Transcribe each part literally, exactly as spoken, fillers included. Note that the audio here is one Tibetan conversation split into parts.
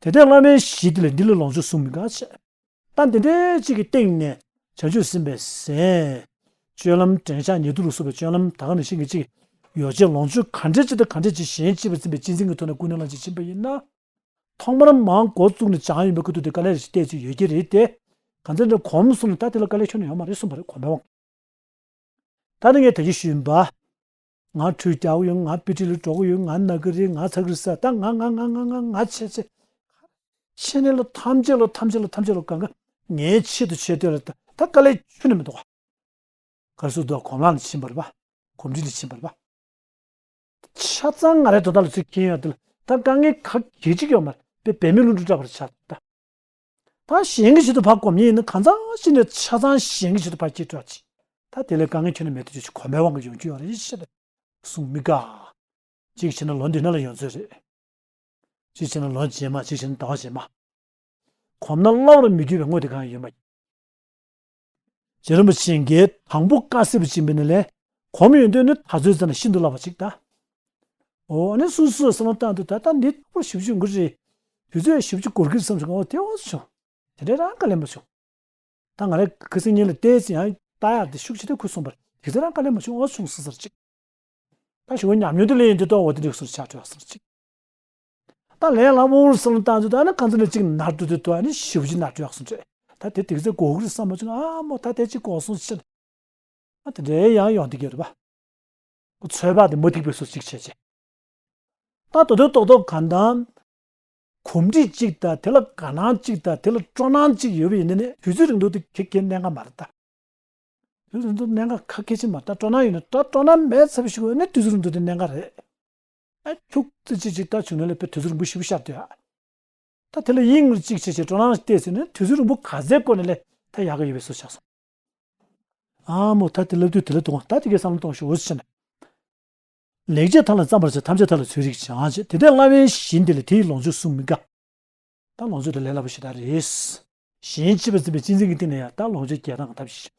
དེ་ལྟར་བླ་མའི་གཞི་དེ་ལ་འདི་ལ་ལོངས་སྤྱོད་གསུམ་མི་དགའ་བྱས། ད་འདི་འདྲའི་གཅིག་གི་སྟེང་ནས་བྱང་ཆུབ་སེམས་དཔའི་ཟས། སྤྱོད་ལམ་འགྲེང་ཕྱག་ཉེ་དུ་ལ་སོགས་པའི་སྤྱོད་ལམ་ད་ག་ནང་བཞིན་གྱི་གཅིག་ཡོ་བྱད་ལོངས་སྤྱོད་ག་འདྲས་ཅིག་དང་ག་འདྲས་ཅིག་གཞན་གཅེས་པར་འཛིན་པའི་གཅེས་འཛིན་གྱི་ཐོག་ནས་ཀུན་ནས་བླངས་ཅིག་ཕྱིན་པ་ཡིན་ན། ཐོག་མར་མར་འགོ་བཙུགས་ནས་སྦྱངས་ཡོང་བའི་ཁ་ཐུག་དེ་དཀའ་ལས་ཞིག་བལྟས་ཚོད་ཡོད་ཀྱི་རེད་དེ། གང་ཚེ་འདྲ་གོམས་སོང་ན་ད་དེ་ལ་དཀའ་ལས་ཁྱོན་ནས་ཡོད་མ་རེད་གསུངས་པ་རེད་གོམས་པའི་དབང་། ད་ནི་ངས་ད་གིན་ཞུས་པ། ང་ཁྲུས་རྒྱག་གི་ཡོད། ང་དཔེ་ཁྲིད་ལ་འགྲོ་གི་ཡོད། ང་ན་གི་རེད། ང་ཚ་གི་རེད་ཟེར། ད་ང་ང་ང་ང་ང་ང་བྱས་བྱས། ཕྱི་ནས་ལ་ཐམས་ཅད་ལ་ཐམས་ཅད་ལ་ཐམས་ཅད་ལ་གང་ག་ངའི་ཆེད་དུ་བྱས་སྡོད་ལ་ད་ད་དཀའ་ལས་ཁྱོན་ནས་མི་འདུག་ག་ག་རེ་ཟེར་འདུག་ག་གོམས་ལ་ཕྱིན་པ་རེད་པ། གོམས་འདྲིས་ལ་ཕྱིན་པ་རེད་པ། ཆ་ཚང་ང་རའི་དོ་བདག་ལ་ཚུར་འཁྱེར་ཡོང་དུས་ལ་ད་དཀའ་ངལ་ག་གེ་ཅིག་ཡོད་མ་རེད། དཔེ་འབད་མེད་ལྷུན་གྲུབ་འདྲ་པོ་ཆགས་འདུག་ད། ད་གཞན་གྱི་ཆེད་དུ་ཕར་སྒོམ་མཁན་ཡིན་ན་གང་ཟག་གཅིག་ནས་ཆ་ཚང་གཞན་གྱི་ཆེད་དུ་ཕར་འཁྱེར་འགྲོ་ཅིག་ད་དེ་ལས་དཀའ་ངལ་ཁྱོན་ནས་མེད་དུ་གྱུར་ཅིག་གོམས་པའི་དབང་གིས་ཡོང་རྒྱུ་ཡོད་རེད་ཞེས་གསུངས་མི་དགའ། གཅིག་བྱས་ན་ལོ་འདི་ན་ལ་ཡོང་ཚོད་རེད། གཅིག་བྱས་ན་ལོ་རྗེས་མ། གཅིག་བྱས་ན་ཟླ་བ་རྗེས་མ། གོམས་ན་སླ་བར་མི་འགྱུར་བའི་དངོས་དེ་གང་ཡང་ཡོད་མ་ཡིན། རྗེ་རིན་པོ་ཆེ་གིས་དང་པོ་དཀའ་སེལ་བ་ཕྱིན་པ་ཡིན་ན་ལས། གོམས་ཡོང་དུས་ནི་ད་ཚོད་ཙམ་ན་ཤིན་ཏུ་སླ་བ་ཅིག་ད། འོ་ཨ་ནི་སོ་སོས་བསམ་བློ་བཏང་དུས་ད་ལྟ་འདི་ཐོག་ཞིབ་ཞིབ་འགུལ་རེད། དུས་ཚོད་ཞིབ་ཅིག་འགོར་གི་རེད་བསམ་བྱུང་། འོ་དེ་འོ་བྱུང་། དེ་འདྲའི་རང་དཀའ་ལས་མ་བྱུང་། ད་ང་རའི་ཁ་སང་ཉིན་ལ་བལྟས་ཚེ་ཡང་ལྟ་ཡག་དེ་ཤུགས་ཆེ་དེ་ཁུ་སོང་བར་དེ་ཚོ་རང་དཀའ་ལས་མ་བྱུང་འོ་བྱུང་ཟེར་ཟེར་ཅིག་ད་ཞུ་བ་ཉམས་མྱོང་དེ་ལས་ཡིན་དུས་ཏོ་འོ་དེ་འདྲ་སོར་ཆགས་འགྲོ་ཡག་ཟེར་ཅིག་ད་ལས་སླ་པོ་བསམ་བློ་བཏང་དུས་ད་ནི་གང་ཚོད་ནས་ཅིག་ནར་འགྲོ་དུས་ཏོ་ཨ་ནི་ཞེ་པོ་ཅིག་ནར་འགྲོ་ཡག་སོང་ཅིག་ད་དེ་དེ་ཚོ་གོ་གི་རེད་བསམ་པ་ཅིག་ཨ་མོ་ད་དེ་ཅིག་གོ་སོང་ཅིག་ཨ་དེ་འདྲའི་ཡང་ཡོང་དེ་གི་རེད་པ། ཁོ་ཚོད་དཔག་དེ་མུ་སྟེགས་པའི་སོ་གཅིག་བྱས་བྱས། ད་དོ་དོ་ཏོག་ཏོག་གང་དང་། གོམས་འདྲིས་གཅིག་དང་དེ་ལ་དགའ་སྣང་གཅིག་དང་དེ་ལ་སྤྲོ་སྣང་གཅིག་ཡོད་པ་ཡིན་ན་ནི་དུས་ཚོད་རིང་ཐུང་དེ་གེ་གེ་གནད་འགག་མ་རེད་ད། དུས་ཚོད་རིང་ཐུང་གནད་འགག་ཁ་གལ་ཆེ་མ་རེད་ད། སྤྲོ་སྣང་ཡོད་ན་ད་སྤྲོ་སྣང་མེད་ཚར་བ་ཞིག་ཡོད་ན་དུས་ཚོད་རིང་ཐུང་དེ་གནད་འགག་རེད། ཨ་ཁྱུག་ཙི་ཅིག་ཅིག་ད་བྱུང་ན་ལས་པའི་དུས་ཚོད་རིང་པོ་ཞེ་པོ་ཤར་འདུག་ཨ། ད་དེ་ལ་དབྱིངས་ལ་གཅིག་བྱས་བྱས་སྤྲོ་སྣང་བལྟས་ཟིན་ན་དུས་ཚོད་རིང་པོ་ག་ཚད་བསྐོར་ནས་ལས་ད་ཡག་གི་ཡོད་པའི་བཟོ་ཆགས་སོང་། ཨ་མོ་ད་དེ་ལབ་དུས་དེ་ལ་དུང་བ་ད་དེ་གའི་བསམ་བློ་གཏོང་ཤོག་འོ་ཟེར་ནས། ལེགས་སྤྱད་མཐའ་ལ་བརྩམ་པར་བྱ། ཐམས་ཅད་མཐའ་ལ་ཚུལ་རིག་བྱ་ཞེས། དེ་ལྟར་བླ་མའི་གཞི་འདི་ལ་དེ་ཡི་ལོངས་སྤྱོད་གསུམ་མི་དགའ། ད་ལོངས་སྤྱོད་དེ་ལས་སླ་པོ་ཞེ་དྲག་རེད། གཞན་གཅེས་པར་འཛིན་པའི་གཅེས་འཛིན་གྱི་སྟེང་ནས་ཡང་ད་ལོངས་སྤྱོད་རྒྱས་སྟངས་ཐབས་ཤེས།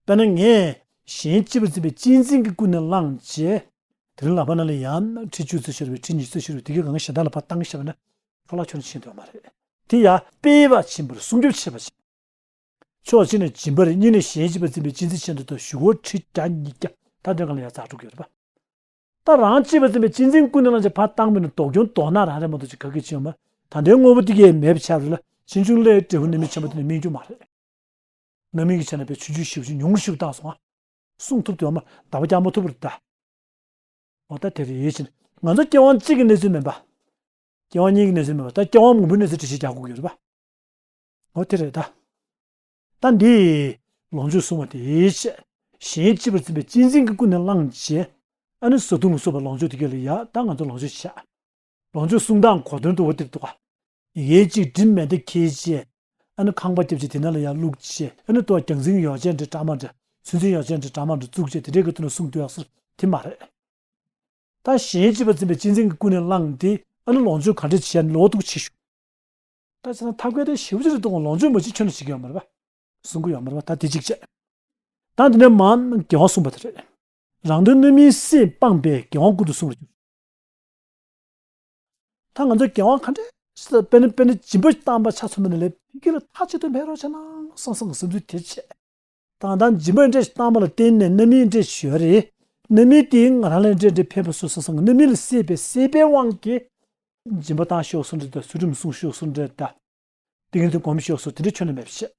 དཔེར་ན་ངས་གཞན་གཅེས་པར་འཛིན་པའི་གཅེས་འཛིན་གྱི་ཀུན་ནས་བསླངས་བྱས། དེ་རིང་ལག་པ་ནང་ལ་ཡང་ཁྲི་བཅུ་ཙམ་ཤོར་བའི་ཁྲི་ཉི་ཤུ་ཙམ་ཤོར་བའི་དེ་གའི་སྒང་གཞན་དག་ལ་ཕར་བཏང་བཞག་པ་ན་འཕྲོ་བརླག་ཁྱོན་ནས་ཕྱིན་ཐུབ་པ་མ་རེད། དེ་ཡང་སྤེལ་བ་ཕྱིན་པར་སྲུང་སྐྱོབ་བྱེད་པ་ཕྱིན། ཕྱོགས་གཅིག་ནས་སྦྱིན་པ་རེད། གཉིས་ནས་གཞན་གཅེས་པར་འཛིན་པའི་གཅེས་འཛིན་ཆེད་དུ་ཞུ་སྒོ་ཁྲི་བརྒྱ་ཉིས་བརྒྱ་ད་དོན་གང་ལ་ཡང་ཛ་དྲག་ཡོད་རེད་པ། ད་རང་གཅེས་པར་འཛིན་པའི་གཅེས་འཛིན་ཀུན་ནས་བསླངས་བྱས་ཕར་བཏང་པས་ན་ལྡོག་གྱོང་མདོག་ནག་རང་རེད་མ་གཏོགས་ཅིག་ག་གེ་ཅིག་ཡོད་མ་རེད། ད་ལྟའི་དངོས་པོ་འདི་གས་མེད་པའི་ཆ་རེད་ལ་ཕྱིས་འབྱུང་སླད་འབྲས་བུ་རྣམ་སྨིན་ཆེན་པོ་དེ་ནི་སྨིན་རྒྱུ་མ་རེད། རྣམ་སྨིན་གྱི་ཆ་ནས་དཔེ་ཆུང་ཆུང་ཞེ་པོ་ཅིག་ཉུང་རུ་ཞེ་པོ་བཏང་སོང་ང་། སྲུང་ཐུབ་དུས་ཡོད་མ་རེད། ཟླ་བ་བརྒྱ་མ་ཐུབ་པ་རེད་ད། འོ་ད་དེ་རེད་ཡིན་ཕྱིན་ང་ཚོ་སྐྱེ་དབང་གཅིག་གི་གནས་ཚུལ་མིན་པ། སྐྱེ་དབང་གཉིས་ཀྱི་གནས་ཚུལ་མིན་པ་ད་སྐྱེ་དབང་མང་པོའི་གནས་ཚུལ་འགྲེལ་བཤད་རྒྱག་དགོས་ཀྱི་ཡོད་རེད་པ། འོ་དེ་རེད་ད། ད་འདི། ལོངས་སྤྱོད་གསུམ་པ་དེ་བཤད། གཞན་གཅེས་པར་འཛིན་པའི་གཅེས་འཛིན་གྱི་ཀུན་ནས་བསླངས་བྱས། ཨ་ནི་བཟའ་བཏུང་ལ་སོགས་པ་ལོངས་སྤྱོད་དེ་གས་ལ་ཡ་ད་ང་ཚོ་ལོངས་སྤྱོད་བྱ། ལོངས་སྤྱོད་གསུམ་དང་གོ་དོན་དུ་འོ་དེར་འདུག་ག་ཡི་གེ་གཅིག་དྲི་མེད་མདའ་འཁྱེར་བྱས། ཨ་ནི་ཁང་པ་བརྒྱབ་བྱས་དེ་ནང་ལ་ཡར་བླུགས་བྱས། ཨ་ནི་ལྟོ་རྒྱང་འཛིན་གྱི་ཡོ་བྱད་འདྲ་འདྲ་མ་འདྲ། ཚོད་འཛིན་ཡོ་བྱད་འདྲ་འདྲ་མ་འདྲ་བཙུགས་བྱས་དེ་འདྲའི་གི་ཐོག་ནས་སྲུང་སྡོད་ཡག་སྲོལ་དེ་མ་རེད། ད་གཞན་གཅེས་པར་འཛིན་པའི་གཅེས་འཛིན་གྱི་ཀུན་ནས་བསླངས་ཏེ་ཨ་ནི་ལོངས་སྤྱོད་ག་འདྲས་བྱས་ནས་ལོག་འདུག་ཆེ་ཤོས། ད་བྱས་ན་ཐབས་མཁས་དེ་ཞེ་པོ་ཅིག་རེད་འདུག་ག་ལོངས་སྤྱོད་མ་བྱེད་ཁྱོན་ནས་བྱེད་ཀྱི་ཡོད་མ་རེད་པ། གསུང་གི་ཡོད་མ་རེད་པ། ད་དེ་གཅིག་བྱས། ད་འདི་ནས་མར་དགེ་བ་གསུངས་པ་དེ་རེད། རང་དོན་རྣམ་སྨིན་སྲེད་སྤངས་པས་དགེ་བ་ཀུན་ཏུ་བསྲུང་བར་འགྱུར། ད་ང་ཚོ་དགེ་བ་ག་འདྲས་དཔེར་ན་དཔེར་ན་སྦྱིན་པ་བཏང་པ་ཆ་མཚོན་པ་ན་ལས་ཕ་གི་ལ་མཐའ་གཅིག་ཏུ་ཕན་རོགས་བྱས་ན་བསམ་བསམ་གྱི་བསམ་ཚུལ་དེ་བྱས། ད་ལྟ་སྦྱིན་པ་འདྲས་བཏང་པ་ལ་བརྟེན་ནས་རྣམ་སྨིན་འདྲས་ཞུ་བ་རེད། རྣམ་སྨིན་དེ་ང་རང་ལ་འདྲས་འདྲས་ཕན་པ་བཟོ་བསམ་བསམ་གྱི་རྣམ་སྨིན་ལ་སྲེད་པའི་སྲེད་པའི་དབང་གིས། སྦྱིན་པ་བཏང་ཤོག་གསུངས་འདྲ་དང་ཚུལ་ཁྲིམས་སྲུང་ཤོག་གསུངས་འདྲ་དང་། ཏིང་ངེ་འཛིན་སྒོམ་ཤོག་གསུངས་དེ་འདྲ་ཁྱོན་ནས་མེད་པ་བྱས།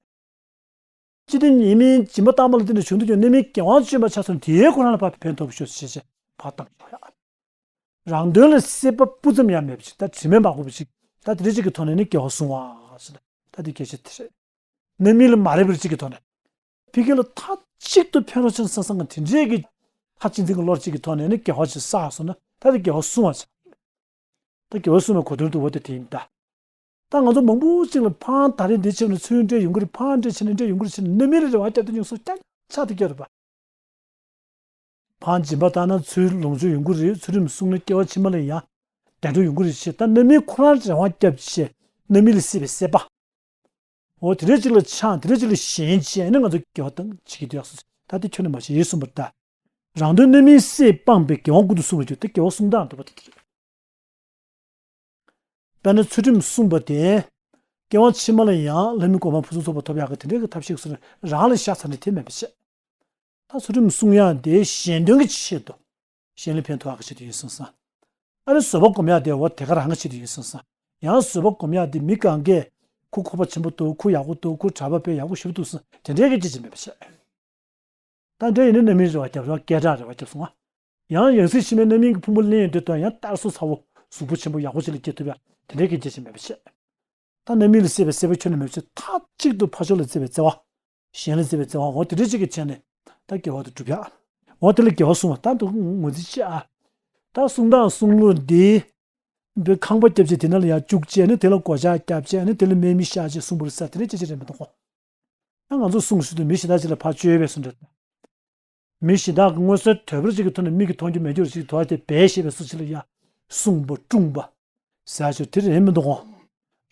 ཅི་སྟེ་ཉེས་དམིགས་སྦྱིན་པ་བཏང་པ་ལ་བརྟེན་ནས་བྱུང་དུས་ཀྱང་རྣམ་སྨིན་དགེ་བ་སྤྱོད་པ་ཆ་ཚང་དེའི་ཁོ་རང་ལ་ཕར་ཕན་ཐོགས་ཤོག་ཅེས་བྱས་ཕར་བཏང་ཤོག་ཡ། རང་དོན་ལ་སྲེད་པ་སྤུ་ཙམ་ཡང་མེད་པ་ཅིག་ད་དྲི་མས་མ་གོས་པ་ཅིག་ད་དེ་འདྲ་ཅིག་གི་ཐོག་ནས་ནི་དགེ་བ་བསྲུང་བ་ཟེར་ན་ད་དེ་སྐད་ཆ་དེ་རེད། རྣམ་སྨིན་ལ་མ་རེག་པ་ཅིག་གི་ཐོག་ནས། ཕ་གི་ལ་མཐའ་གཅིག་ཏུ་ཕན་རོགས་བྱས་ན་བསམ་བསམ་གྱི་དེ་འདྲའི་གི་མཐའ་གཅིག་འཛིན་གྱི་བློ་གཅིག་གི་ཐོག་ནས་ནི་དགེ་བ་ཅིག་བསགས་སོང་ན་ད་དེ་དགེ་བ་བསྲུང་བ་བྱ། ད་དགེ་བ་བསྲུང་བའི་གོ་དོན་དུ་འོ་དེ་དེ་ཡིན་ད། ད་ང་ཚོ་མང་པོ་ཅིག་ལ་ཕར་ད་རེས་འདི་བྱས་ན་ཚུར་འདྲ་ཡོང་གི་རེད། ཕར་འདྲ་བྱས་ན་འདྲ་ཡོང་གི་རེད་ཟེར་ནས་རྣམ་སྨིན་ལ་རེ་བ་བརྒྱབ་སྟེ་ཡོང་ས་རྐྱང་ཆགས་བསྡད་ཀྱི་རེད་པ། ཕར་སྦྱིན་པ་བཏང་ན་ཚུར་ལོངས་སྤྱོད་ཡོང་གི་རེད། ཚུལ་ཁྲིམས་བསྲུངས་ན་སྐྱེ་བ་ཕྱི་མ་ལ་ཡང་བདེ་འགྲོ་ཡོང་གི་རེད་ཅེས་ད་རྣམ་སྨིན་ཁོ་རང་རེ་བ་བརྒྱབ་བྱས་རྣམ་སྨིན་ལ་སྲེད་པའི་སྲེད་པ། འོ་དེ་འདྲ་ཅིག་ལ་ཆགས་དེ་འདྲ་ཅིག་ལ་ཞེན་བྱས་ནས་ང་ཚོ་དགེ་བ་བཏང་བྱེད་ཀྱི་འདུག་ཡག་སོ་ད་དེ་ཁྱོན་ནས་མ་བྱེད་ཡིན་གསུངས་པ་རེད་ད། རང་དོན་རྣམ་སྨིན་སྲེད་སྤངས་པས་དགེ་བ་ཀུན་ཏུ་བསྲུང་བར་འགྱུར་ད་དགེ་བ་བསྲུང་སྟངས་འདུག་པ་དེ་རེད། དཔེར་ན་ཚུལ་ཁྲིམས་སྲུང་བ་དེ། སྐྱེ་བ་ཕྱི་མ་ལ་ཡང་ལྷ་མི་གོ་འཕང་ཕུན་སུམ་ཚོགས་པ་ཐོབ་ཡག་གི་དེ་འདྲའི་གི་ཐབས་ཤེས་སུ་རང་ལ་ཤ་ཚ་ནས་དེ་མེད་པ་བྱས། ད་ཚུལ་ཁྲིམས་སྲུང་ཡག་དེ་གཞན་དོན་གྱི་ཆེད་དུ། གཞན་ལ་ཕན་ཐོགས་ཡག་གི་ཆེད་དུ་ཡིན་སོང་ཙང་། ཨ་ནི་བཟོད་པ་སྒོམ་ཡག་དེ་འོ་དེ་ག་རང་གི་ཆེད་དུ་ཡིན་སོང་ཙང་། ཡང་བཟོད་པ་སྒོམ་ཡག་དེ་མི་གང་གས་ཁོ་ཁོག་པ་ཆེན་པོ་འདུག་ཁོ་ཡག་པོ་འདུག་ཁོ་གྲྭ་པ་དཔེ་ཡག་པོ་ཞེ་པོ་འདུག་སོང་དེ་འདྲའི་གི་ཅི་ཅི་མེད་པ་བྱས། ད་འདྲ་ཡིན་ན་རྣམ་སྨིན་རེ་བ་རྒྱབ་རེ་བ་སྐད་གྲགས་རེ་བ་རྒྱབ་སོང་ང་། ཡང་ཡང་སྲིད་ཕྱི་མའི་རྣམ་སྨིན་གྱི་ཕུང་པོ་ལེན་ཡོང་དུས་དང་ཡང་གཏར་སོ་ཚ་བོ་གཟུགས་པོ་ཆེན་པོ་ཡག་པོ་ཅིག་ལ་སྐྱེ་ཐུབ་ཡག་དེ་འདྲའི་གི་སྐད་ཆ་མེད་པ་བྱས། ད་རྣམ་སྨིན་ལ་སྲེད་པའི་སྲེད་པ་ཁྱོན་ནས་མེད་པ་བྱས་མཐའ་གཅིག་ཏུ་ཕར་ཕྱོགས་ལ་བརྩེ་བའི་བརྩེ་བ། གཞན་ལ་བརྩེ་བའི་བརྩེ་བ་འོ་དེ་འདྲའི་ཅིག་གི་བྱས་ནས་ད་དགེ་བ་དེ་སྒྲུབ་ཡག་འོ་དེ་ལ་དགེ་བ་གསུངས་པ་ད་འདུག་ངོས་འཛིན་བྱས་ཨ། ད་གསུང་སྟངས་གསུང་ལུགས་འདི། འདི་ཁང་པ་བརྒྱབ་བྱས་དེ་ནང་ལ་ཡར་བཅུག་བྱས་ནས་དེ་ལ་སྒོ་ལྕགས་བརྒྱབ་བྱས་ནས་དེ་ལ་སྨན་མི་བཞག་བྱས་གསུངས་པ་རེད་ས་དེ་འདྲའི་ཅི་ཅི་རེད་མི་འདུག་གོ། ད་ང་ཚོ་གསུང་སྲོལ་དུ་མི་གཞན་དག་ཅིག་ལ་ཕར་བཅོལ་བའི་སུ་འདྲ། མི་གཞན་དག་གི་མངོན་གསལ་དོད་པོ་ཅིག་གི་ཐོག་ནས་མིག་གིས་མཐོང་རྒྱུ་མེད་རྒྱུ་ཅིག་དོར་ཏེ་སྦས་ཞེས་པའི་སུ་ཅིག་ལ་ཡ་གསུངས་པ་སྤྲུངས་པ་ཟེར་ཞོ་དེ་རེད་མི་འདུག་གོ།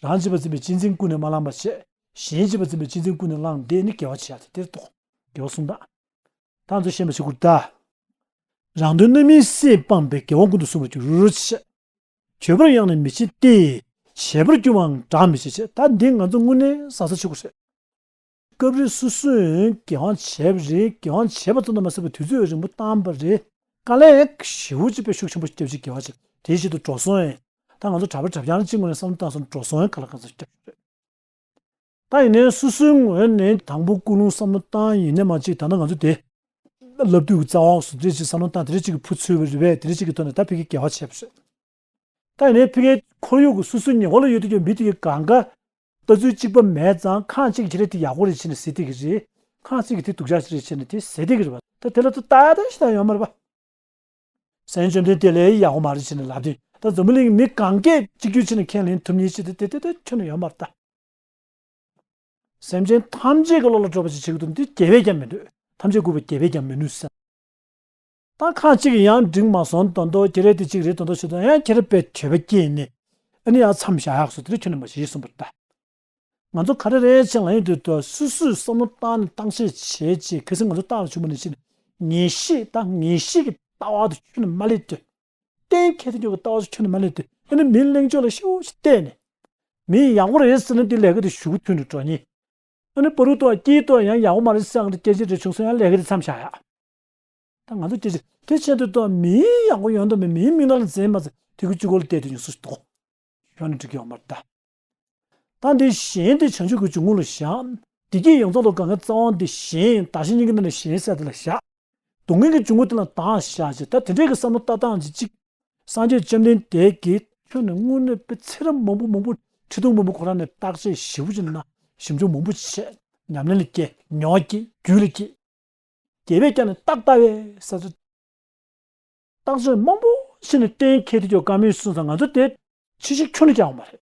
རང་བྱས་པ་འཛིན་པའི་གཅེས་འཛིན་ཀུན་ནས་མ་བླངས་པ་བྱས། གཞན་བྱས་པ་འཛིན་པའི་གཅེས་འཛིན་ཀུན་ནས་བླངས་འདི་ནི་དགེ་བ་བྱེད་ཡག་དེ་དེར་གཏོགས་དགེ་བ་གསུང་དང་། ད་ང་ཚོ་ཤེས་པ་བྱེད་དགོས་ད། རང་དོན་རྣམ་སྨིན་སྲེད་སྤངས་པས་དགེ་བ་ཀུན་ཏུ་བསྲུང་བར་འགྱུར་ཞེས། བརྗོད་པར་གཡེང་ནས་མི་བྱེད་དེ། བྱེད་པར་འགྱུར་བའང་བདག་མི་བྱེད་ཅེས་ད་འདི་ང་ཚོ་དངོས་གནས་གཟབ་གཟབ་བྱེད་དགོས་རེད། སྐབས་རེ་སོ་སོས་དགེ་བ་བྱས་པ་རེད་དགེ་བ་བྱས་པ་ཙམ་དུ་མ་ཟད་པར་དུས་ཚོད་རིང་པོ་བཏང་པ་རེད། དཀའ་ལས་ཞེ་པོ་ཅིག་དཔེ་ཤུགས་ཆེན་པོ་བརྒྱབ་ཅིག་དགེ་བ་བྱས་དེའི་ཆེད་དུ་འགྲོ་སོང་ཡིན། ད་ང་ཚོ་གྲྭ་པ་གྲྭ་རྐྱང་གཅིག་ངོས་ནས་བསམ་བློ་བཏང་སོང་འགྲོ་སོང་ཡིན་ག་ལ་ག་ཚོད་བརྒྱབ་ཡོད་རེད། ད་ཡིན་ནའི་སོ་སོའི་ངོས་ནས་དང་པོ་ཀུན་སློང་བསམ་བློ་བཏང་ཡིན་ནའི་མ་གཅིག་ད་ལྟ་ང་ཚོ་དེ། བསླབ་བཏུས་ཀྱི་རྩ་བ་སུ་དེ་ཅིག་བསམ་བློ་བཏང་དེ་རེ་གཅིག་གི་ཕུ་ཚུལ་བ་རེ་བས་དེ་རེ་གཅིག་གི་ཐོག་ནས་ད་ཕ་གི་དགེ་བ་བྱས་པ་རེད། ད་ཡིན་ནའི་ཕ་གིའི་ཁོར་ཡུག་གི་སོ་སོའི་ཉེ་འཁོར་ལ་ཡོད་དུས་ཀྱང་མི་དེ་གི་གང་ག་ལྟ་ཚུལ་གཅིག་པ་མེད་ཙང་ཁ་གཅིག་གིས་ཁྱེད་རེ་དེ་ཡག་པོ་རེད་བྱས་ནས་ཟེར་དེ་གི་རེད། ཁ་གཅིག་གིས་དེ་སྡུག་ཅག་ཅིག་རེད་བྱས་ནས་དེ་ཟེར་དེ་གི་རེད་བ། ད་དེ་ལ་ད་ལྟ་ཡ་ད་ཞིག་ད་ཡོད་མ་རེད་བ། སངས་རྒྱས་བཅོམ་ལྡན་འདས་ལས་ཡག་པོ་མ་རེད་བྱས་ནས་ལབ་དུས་ད་འཛམ་བུ་གླིང་གི་མི་གང་གས་གཅིག་གྱུར་བྱས་ནས་ཁས་ལེན་ཐུབ་ཉེན་ཅིག་དེ་དེ་དེ་དེ་ཁྱོན་ནས་ཡོད་མ་རེད་ད། སེམས་ཅན་ཐམས་ཅད་ཀྱི་བློ་ལ་འགྲོ་བ་ཅིག་བྱེད་ཀྱི་འདུག་འདི་རྒྱལ་བས་ཀྱང་མི་ནུས། ཐམས་ཅད་མགུ་བའི་རྒྱལ་བས་ཀྱང་མི་ནུས་ཟེར། ད་ཁ་ཅིག་གིས་ཡང་འགྲིག་མ་སོང་དོན་དོ་ཁྱེད་རེ་དེ་གཅིག་རེད་དོན་དོ་ཞུ་དོན་ཡང་ཁྱེད་རེ་པས་དྲེད་པ་སྐྱེས་ནས་ཨ་ནི་ཡང་མཚམས་བཞག་ཡག་སོ་དེ་རེ་ཁྱོད་ནས་མ་ཞིག་གསུངས་པར་ལྟ། ང་ཚོ་ག་རེ་རེད་ཅེས་ལ་ཡིན་དུས་དོ་སོ་སོས་བསམ་བློ་བཏང་ནས་བཏང་ཤེས་བྱས་ཅེས་གལ་སྲིད་ང་ཚོ་བཏང་ལ་བྱུང་བ་ནི་ཕྱིན་ངེས་ཤེས་དང་ངེས་ཤེས་ཀྱི་ལྟ་བ་དུ་ཁྱོད་ནས་མ་སླེབས་དུས། གཏན་འཁེལ་དུ་འཇོག་པའི་ལྟ་བ་ཚོ་ཁྱོན་ནས་མ་ལེན་ཏེ་ཨ་ནི་མིའི་གླེང་ཕྱོགས་ལ་ཤེའུ་ཞིག་བལྟས་ནས། མིས་ཡག་པོ་རེད་ཟེར་ན་འདི་ལས་ཀ་དེ་ཞུ་གི་མཐུན་དུ་འགྲོ་ཉེན། ཨ་ནི་བར་དུ་ཏོག་དཀྱིལ་ཏོག་ཡང་ཡག་པོ་མ་རེད་ཟེར་ཡང་སྐད་ཆ་རེ་བྱུང་སོང་ཡང་ལས་ཀ་དེ་མཚམས་བཞག་ཡག་ད་ང་ཚོ་སྐད་ཆ་དེ་བྱས་དུས་ཏོག་མིའི་ཡག་པོ་ཡོང་དུ་མེད་མིའི་མིག་ནང་ལ་འཛེམ་མ་ཟེར་དེ་གི་གཅིག་གོ་ལ་བལྟས་དུས་ཡོང་སུ་ཞིག་འདུག་ཤོར་ནས་འགྲིག་གི་ཡོད་མ་རེད་ད། ད་འདི་གཞན་དེ་བྱང་ཆུབ་ཀྱི་འཇུག་ངོགས་ལ་བཞག་བདེ་སྐྱིད་ཡོངས་རྫོགས་ལ་དགའ་ངལ་རྩ་བ་འདི་གཞན་ཡིན་བདག་གཞན་གཉིས་ཀྱི་ནང་ནས་གཞན་ཟེར་དེ་ལ་བཞག་སྡུག་བསྔལ་གྱི་འཇུག་ངོགས་དེ་ལ་བདག་བཞག་ཅེས་ད་དེ་འདྲའི་གི་བསམ་བློ་ལྟ་སྟངས་ཅིག་ཅིག་སངས་རྒྱས་བཅོམ་ལྡན་འདས་ཀྱིས་ཁྱོན་ནས་དངོས་གནས་དཔེ་ཚེ་རབས་མང་པོ་མང་པོ་ཁྲི་སྟོང་མང་པོ་ཁོ་རང་ནས་བརྟག་དཔྱད་ཞིབ་པོ་ཅིག་གནང་ཞིབ་འཇུག་མང་པོ་བྱས་ཉམས་ལེན་ལ་བསྐྱལ་མྱོང་བ་བསྐྱེད་རྒྱུད་ལ་བསྐྱེད། རྒྱལ་བས་ཀྱང་ནི་རྟག་ལྟ་བས་ཟེར་ཚུལ། བརྟག་དཔྱད་མང་པོ་བྱས་ནས་གཏན་འཁེལ་དུ་ཡོད་ཀ་མིན་གསུངས་ཙང་ང་ཚོ་དེ་ཕྱི་བཤིག་ཁྱོན་ནས་རྒྱག་པ་མ་རེད།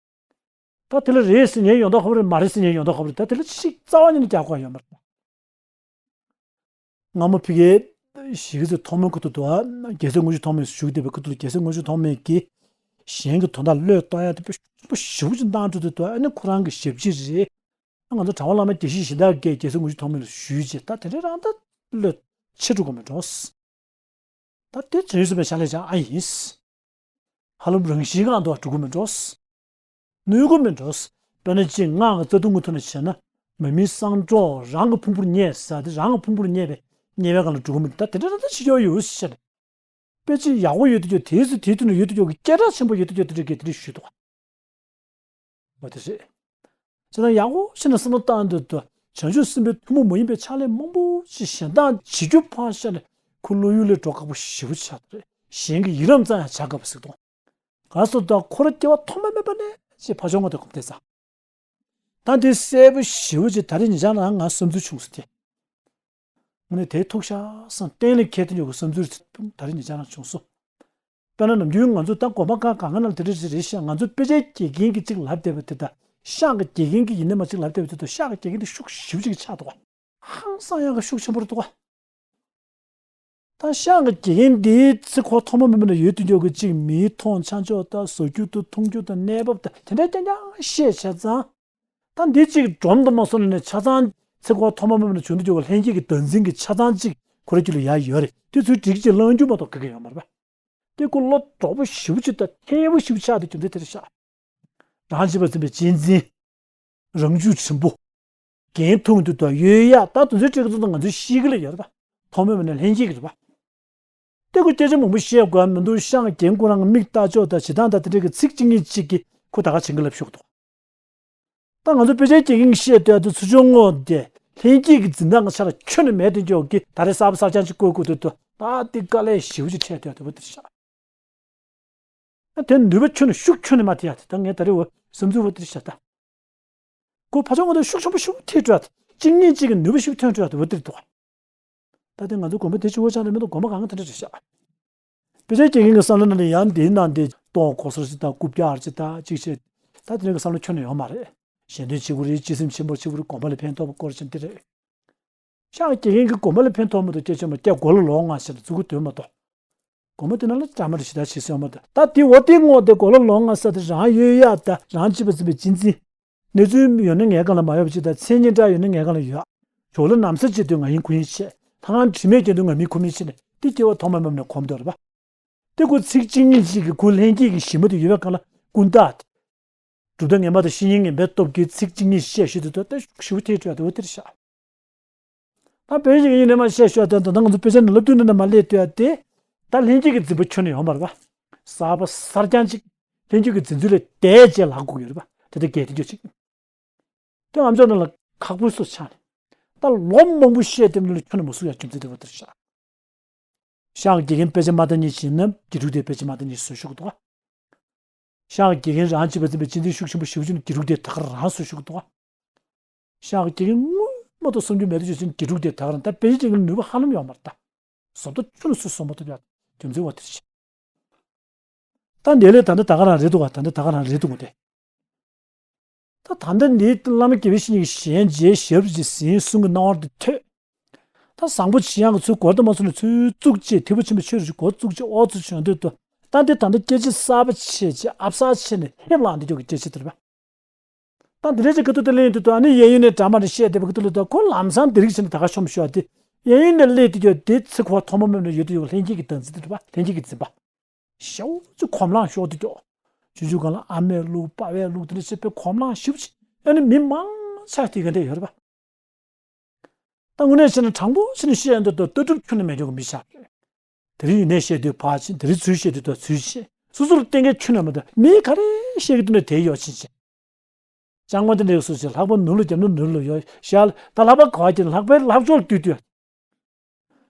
ད་དེ་ལ་རེད་ཟེར་ཉན་ཡོང་མདོག་ཁ་པོ་རེད་མ་རེད་ཟེར་ཉན་ཡོང་མདོག་ཁ་པོ་རེད་ད་དེ་ལ་ཕྱི་བཤིག་རྩ་བ་ཉིད་ནས་རྒྱག་དགོས་ཡོད་མ་རེད། སྔ་མོ་ཕ་གིའི་གཞིས་ཀ་རྩེ་ཐོག་མའི་ཁུ་ཐུ་དུ་རྒྱལ་སྲས་དངུལ་ཆུ་ཐོགས་མེད་བཞུགས་བསྡད་པའི་ཁུ་ཐུ་ལ་རྒྱལ་སྲས་དངུལ་ཆུ་ཐོགས་མེད་ཀྱིས་གཞན་གྱི་དོན་དག་བློས་གཏོང་ཡ་དེ་དཔེ་ཞིབ་པོ་ཞིབ་པོ་ཅིག་བཏང་འགྲོ་དུས་དུ་ཨ་ནི་ཁོ་རང་གི་ཞབས་ཕྱི་རེད། ང་ཚོ་གྲྭ་པ་བླ་མ་དགེ་བཤེས་གཞན་དག་གིས་རྒྱལ་སྲས་དངུལ་ཆུ་ཐོགས་མེད་ལ་ཞུས་རྗེས་ད་དེ་འདྲའི་རང་ད་བློས་ཆེ་འགྲོ་གི་མི་འགྲོ། ད་དེ་བྱང་ཆུབ་སེམས་དཔའི་ཕྱག་ལས་བྱ་ཨ་ཡིན། ཧ་ལམ་རང་བཞིན་གང་དུ་འགྲོ་གི་མི་འགྲོ། ནུས་གི་མི་འགྲོ། དཔེར་ན་ཅིག་སྔགས་ཀྱི་རྩ་ལྟུང་གི་ཐོག་ནས་བྱས་ན་མ་མི་གསང་སྒྲོག་རང་གི་ཕུང་པོར་བརྙས་ཟེར་དེ་རང་གི་ཕུང་པོར་བརྙས་པའི་བརྙས་པའི་སྒང་ལ་འགྲོ་གི་མི་འདུག་ད་དེ་འདྲ་རང་ད་ཕྱི་ཡོད་ཡོད་ཟེར་ནས། དཔེ་ཅིག་ཡག་པོ་ཡོད་དུས་ཀྱང་དེའི་ཚེ་དེའི་དུས་ན་ཡོད་དུས་ཀྱང་གི་སྐད་གྲགས་ཆེན་པོ་ཡོད་དུས་ཀྱང་དེ་འདྲ་གི་དེ་འདྲ་ཞུས་འདུག་བ་དེ་རེད། བྱས་ཙང་ཡག་པོ་བྱས་ནས་བསམ་བློ་བཏང་དུས་དུ་བྱང་ཆུབ་སེམས་དཔའི་ཐུན་མོང་མ་ཡིན་པའི་ཕྱག་ལས་མང་པོ་ཞིག་གཞན་དག་བྱེད་རྒྱུ་ཕར་བཞག་ནས་ཁོ་བློ་ཡུལ་ལས་འགྲོ་དཀའ་པོ་ཞེ་པོ་ཆགས་འདུག་རེད། གཞན་གྱི་ཡི་རང་ཙམ་ཡང་བྱ་དཀའ་པོ་ཟིག་འདུག་ག་སོ་ད་ཁོ་ར་སྐྱེ་བ་ཐོག་མ་མེད་པ་ནས་ཅེས་ཕ་ཆུང་ང་དང་གོམ་བསྡད་ཙང་། ད་འདི་གསལ་པོ་ཞེ་པོ་ཅིག་ད་རེས་ཉེ་ཆར་ནང་ང་བསམ་ཚུལ་བྱུང་སོང་སྟེ། དངོས་གནས་དེ་ཐུག་ཤག་བསམ་གཏན་ལ་འཁེལ་དུ་ཡོད་པའི་བསམ་ཚུལ་ད་རེས་ཉེ་ཆར་ནང་བྱུང་སོང་། དཔེར་ན་ནམ་རྒྱུན་ང་ཚོ་ད་དགོན་པ་ཁག་གང་ག་ནང་དེ་འདྲ་ཞིག་རེད་ཤག་ང་ཚོ་དཔེ་ཆའི་དགེ་རྒན་གྱིས་གཅིག་ལབ་བསྡད་པ་དེ་དང་ཤག་གི་དགེ་རྒན་གྱིས་ཡིན་ན་མ་གཅིག་ལབ་བསྡད་པ་དེ་དང་ཤག་གི་དགེ་རྒན་དེ་ཤུགས་ཞེ་པོ་ཅིག་ཆགས་འདུག་ག་ཧང་སང་ཡག་གི་ཤུགས་ཆེན་པོ་རེད་འདུག་ག་ད་ཤག་གི་དགེ་རྒན་འདིའི་ཚེ་ཁོ་ཐོག་མ་མེད་པ་ནས་ཡོད་དུ་འཇོག་གི་གཅིག་མིའི་མཐོང་ཆ་འཇོག་དང་བཟོ་རྒྱུ་དང་མཐོང་རྒྱུ་དང་གནས་བབ་དང་དེ་འདྲ་རྐྱང་རྐྱང་བཤད་བྱས་ཙང་། ད་འདི་གཅིག་སྒྲོམ་དུ་མ་སོང་ནས་ཆ་ཚང་ཚེ་ཁོ་ཐོག་མ་མེད་པ་ནས་བྱུང་དུ་འཇོག་གི་ལྷན་སྐྱེས་ཀྱི་བདག་འཛིན་གྱི་ཆ་ཚང་གཅིག་ཁོ་རང་རྒྱུད་ལ་ཡར་ཡོད་རེད་དེ་ཚོའི་སྒྲིག་གཅིག་བླང་རྒྱུ་མ་གཏོགས་ག་གེ་ཡོད་མ་རེད་པ། དེ་ཁོ་བློ་དྲག་པོ་ཞེ་པོ་ཅིག་དང་ཐལ་པོ་ཞེ་པོ་ཆགས་དུ་རྒྱུ་འདི་དེར་བཞག་རང་བྱས་པ་འཛིན་པའི་གཅེས་འཛིན། རང་རྒྱུད་འབྲིང་པོ། འགན་མཐོང་དུས་དང་ཡོད་ཡ། ད་དུང་ཚོའི་སྤྲད་ཀྱི་ཚོ་དང་ང་ཚོའི་ཤེས་ཀྱི་ལ་ཡོད་རེད་པ། ཐོག་མེད་མ་ནས་ལྷན་སྐྱེས་ཀྱི་རེད་པ། དེ་ཁོ་སྐད་ཆ་མང་པོ་བཤད་དགོས་མི་འདུག་ཤངས་རྒྱན་ཁོ་རང་གི་མིག་ལྟ་ཕྱོགས་དང་བྱེད་སྟངས་དང་དེ་འདྲ་གི་ཚིག་གཅིག་གཉིས་གཅིག་གིས་ཁོ་ད་ག་བྱེད་ཀྱི་ལབ་ཤོག་འདུག་ད་ང་ཚོ་དཔེ་ཆའི་དགེ་རྒན་གྱིས་བཤད་སྡོད་ཡ་དེ་ཚུར་ཕྱོགས་ངོས་དེ་ལྷན་སྐྱེས་ཀྱི་འཛིན་སྟངས་ཀྱི་ཆ་ལ་ཁྱོན་ནས་མེད་དེ་འཇོག་གི། ད་རེས་གསར་པ་གསར་རྐྱང་ཅིག་བཀོད་དགོས་འདུག་ད་དེ་དཀའ་ལས་ཞེ་པོ་ཅིག་འཕྲད་སྡོད་ཡ་དེ་བོ་དེ་རེད་ཤག་ཨ་དེ་ནུས་པ་ཁྱོན་ནས་ཤུགས་ཁྱོན་ནས་མ་ཐེབས་ཡ་དེ། ད་ངས་ད་རེས་འོ་བསམ་ཚུལ་འོ་དེ་རེད་ཤག་ད་ཁོ་ཕར་ཕྱོགས་ངོས་དེ་ཤུགས་ཆེན་པོ་ཞིག་ཐེབས་འགྲོ་ཡ་དེ། གཅིག་གཉིས་གཅིག་གི་ནུས་པ་ཞིག་ཐོན་འགྲོ་ཡ་དེ་འོ་དེ་རེད་འདུག་ད་དེ་ང་ཚོ་དགོན་པ་དེ་ཆུ་བོ་ཆགས་ནས་མི་འདུག་དགོན་པ་གང་ག་དེ་འདྲ་རེད་ཤག་དཔེ་ཆའི་དགེ་རྒན་གྱི་བསམ་བློ་ནང་ལ་ཡང་འདིའི་ནང་དེ་སྟོང་གོ་སོར་ཅིག་དང་རྐུབ་བཀྱག་ཅིག་དང་གཅིག་བྱས། ད་དེ་འདྲ་གི་བསམ་བློ་ཁྱོན་ནས་ཡོད་མ་རེད། གཞན་དོན་བྱེད་དགོས་རེད། གཅེས་སེམས་ཆེན་པོ་བྱེད་དགོས་རེད། དགོན་པ་ལ་ཕན་ཐོགས་པ་སྐོར་ཅན་དེ་རེད། ཤག་དགེ་རྒན་གྱིས་དགོན་པ་ལ་ཕན་ཐོགས་མ་གཏོགས་སྐྱེ་ཆེན་མ་སྐྱེ་སྒོ་ལ་ལོག་ང་ཞེས་ལ་བཙུགས་དགོས་དོན་མ་གཏོགས། དགོན་པ་དེ་ནང་ལ་གྲ་མ་རེ་ཞིག་ད་བྱེད་སྲོལ་མ་གཏོགས། ད་དེ་འོ་དེ་ངོ་དེ་སྒོ་ལ་ལོག་ང་ས་དེ་རང་ཡོད་ཡ། ད་རང་གཅེས་པར་འཛིན་པའི་གཅེས་འཛིན། གནས་ཚུལ་ཡོད་ན་ངའི་སྒང་ལ་མ་ཡོད་པ་ཅིག་དང་། མཚན་སྙན་གྲགས་ཡོད་ན་ངའི་སྒང་ལ་ཡོད། ཇོ་ལ་ན་བཟའ་བྱེད་དུས་ང་ཡིན་ཁོ་ཡིན་བྱས། ལྷ་ཁང་དྲི་མེད་བརྒྱན་དུས་ང་མིན་ཁོ་མིན་བྱས་ནས་དེ་སྐྱེ་བ་ཐོག་མ་མེད་ནས་གོམས་འདོར་བ། དེ་ཁོ་ཚིག་གཅིག་གཉིས་གཅིག་གིས་ཁོ་ལྷན་སྐྱེས་ཀྱི་གཞི་མ་དེ་ཡོད་པའི་སྒང་ལ་ཀུན་བཏགས་ཏེ། གྲུབ་མཐའ་ངན་པ་དང་བཤེས་གཉེན་ངན་པའི་སྟོབས་ཀྱིས་ཚིག་གཅིག་གཉིས་བཤད་ཤེས་དུས་ད་ལྟ་ཞིབ་ཐེ་བྲལ་དེ་འོ་དེར་བཞག་ད་བོད་ཡིག་ཡིན་ནས་མ་བཤད་ཤོག་ད་ད་ང་ཚོ་དཔེ་ཆ་ནས་ལབ་དུས་ནས་མ་སླེབས་དུས་ཨ་དེ། ད་ལྷན་སྐྱེས་ཀྱི་འཛིན་པ་ཁྱོན་ནས་ཡོད་མ་རེད་པ། གསར་པ་གསར་རྐྱང་ཅིག་ལྷན་སྐྱེས་ཀྱི་འཛིན་ཚུལ་ལས་འདས་བྱས་ལྷག་དགོས་ཀྱི་ཡོད་རེད་པ། དེ་ལྟར་གལ་ཏེ་འགྱོ་ཅིག་དེ་ང་ཚོ་ནང་ལ་ཁག་པོའི་སུ་ཆགས་ནས། ད་ལོ་མང་པོ་བཤད་དེ་མི་ལ་ཁྱོན་ནས་མ་གསུང་ཡ་རྒྱུ་མཚན་དེ་འོ་དེར་བཞག་ཤག་དགེ་རྒན་དཔེ་ཆ་མ་བལྟ་མཁན་ཞིག་ཡིན་ན་དགེ་ཕྲུག་དེ་དཔེ་ཆ་མ་བལྟ་མཁན་ཞིག་བཟོ་ཤོག་འདུག་ཤག་དགེ་རྒན་རང་གཅེས་པར་འཛིན་པའི་གཅེས་འཛིན་ཤུགས་ཆེན་པོ་ཞེ་པོ་ཅིག་ནི་དགེ་ཕྲུག་དེ་ད་ག་རང་བཟོ་ཤོག་འདུག་ཤག་དགེ་རྒན་སྔོན་མ་དང་བསམ་རྒྱུ་མེད་དུ་བྱས་ཙང་དགེ་ཕྲུག་དེ་ད་ག་རང་ད་དཔེ་ཆ་ཅིག་ནི་ནུས་པ་ཧ་ལམ་ཡོད་མ་རེད་ད། བཟོ་ལྟ་ཁྱོན་ནས་སུ་བཟོ་མ་ཐུབ་ཡ། རྒྱུ་མཚན་འོ་དེར་བཞག་ད་འདི་ལས་ད་འདི་ད་ག་རང་རེད་འདུག་ག་ད་འདི་ད་ག་རང་རེད་འདུག་ག་དེ། ད་ད་ལྟ་འདིའི་བླ་མ་དགེ་བའི་བཤེས་གཉེན་གྱིས་གཞན་རྗེས་ཞབས་ཀྱིས་ཟིན་གསུང་གི་གནང་བ་འདི་ཐོས། ད་བཟང་པོ་ཇི་ཡང་གི་ཚུལ་གོ་ལྟ་མ་ཚུལ་ནས་ཚུལ་བཙུགས་བྱས། ཐེག་པ་ཆེན་པོའི་ཆོས་རེ་ཞིག་གོ་བཙུགས་བྱས་ཨོ་ཚོ་བྱོན་དུས་དུ། ད་འདི་ད་ལྟ་སྐད་ཆ་གསར་པ་བྱས་བྱས་ཨབ་གསར་བྱས་ནས་ཧེབ་ལངས་འདི་ཀྱོག་གི་སྐད་ཆ་དེ་རེད་པ། ད་འདི་འདྲ་ཅིག་གི་ཐུགས་དེ་ལེན་དུས་དུ་ཨ་ནི་གཡས་གཡོན་ནས་གྲ་མ་རེ་བཤད་བསྡད་པ་གི་ཐུགས་ལ་དུ་ཁོ་ལམ་སང་འདི་རིགས་བྱས་ནས་ད་ག་ཤོམ་ཤོག་དེ། གཡས་གཡོན་ནས་སླེབས་དུས་ཀྱོག་དེ་ཚེ་ཁོ་ཐོག་མ་མེད་ནས་ཡོད་དུས་ཀྱོག་ལྷན་སྐྱེས་ཀྱི་བདག་འཛིན་དེ་རེད་པ། ལྷན་སྐྱེས་ཀྱི་འཛིན་པ། ཞེ་པོ་ཅིག་གོམས་ལངས་ཤོར་དུས་ཀྱོག་ཆུང་ཆུང་སྒང་ལ་ཨ་མས་བླུགས་པ་ཕས་བླུགས་དེ་འདྲ་བྱས་པའི་གོམས་ལངས་ཞེ་པོ་ཅིག་ཨ་ནི་མི་མང་ཆ་དེ་ག་འདྲ་ཡོད་རེད་པ། ད་དངོས་གནས་བྱས་ན་དྲང་པོ་བྱས་ནས་བཤད་ཡོང་དུས་ད་ལྟ་གྲུབ་ཁྱོན་ནས་མེད་མཁན་གྱི་མི་ཆགས་རེད། དེ་རིང་ཡིན་ནའི་བཤད་དུས་ཕར་ཕྱིན། དེ་རིང་ཚུར་བཤད་དུས་ད་ཚུར་ཕྱིན། སོ་སོར་གཏན་འཁེལ་ཁྱོན་ནས་མ་གཏོགས་མིའི་ག་རེ་བཤད་ཀྱི་འདུག་ན་དེའི་ཡོ་ཆེན་བྱས། ལྕང་མ་དེ་འདྲའི་སུ་ཞིག་ལྷག་པ་ནུབ་ལ་བརྒྱབ་ན་ནུབ་ལ་ཡོད་ཤག་ད་ལྷག་པ་ག་བ་ཀྱི་ལྷག་པའི་ལྷག་ཕྱོགས་ལ་བཏུད་དུས།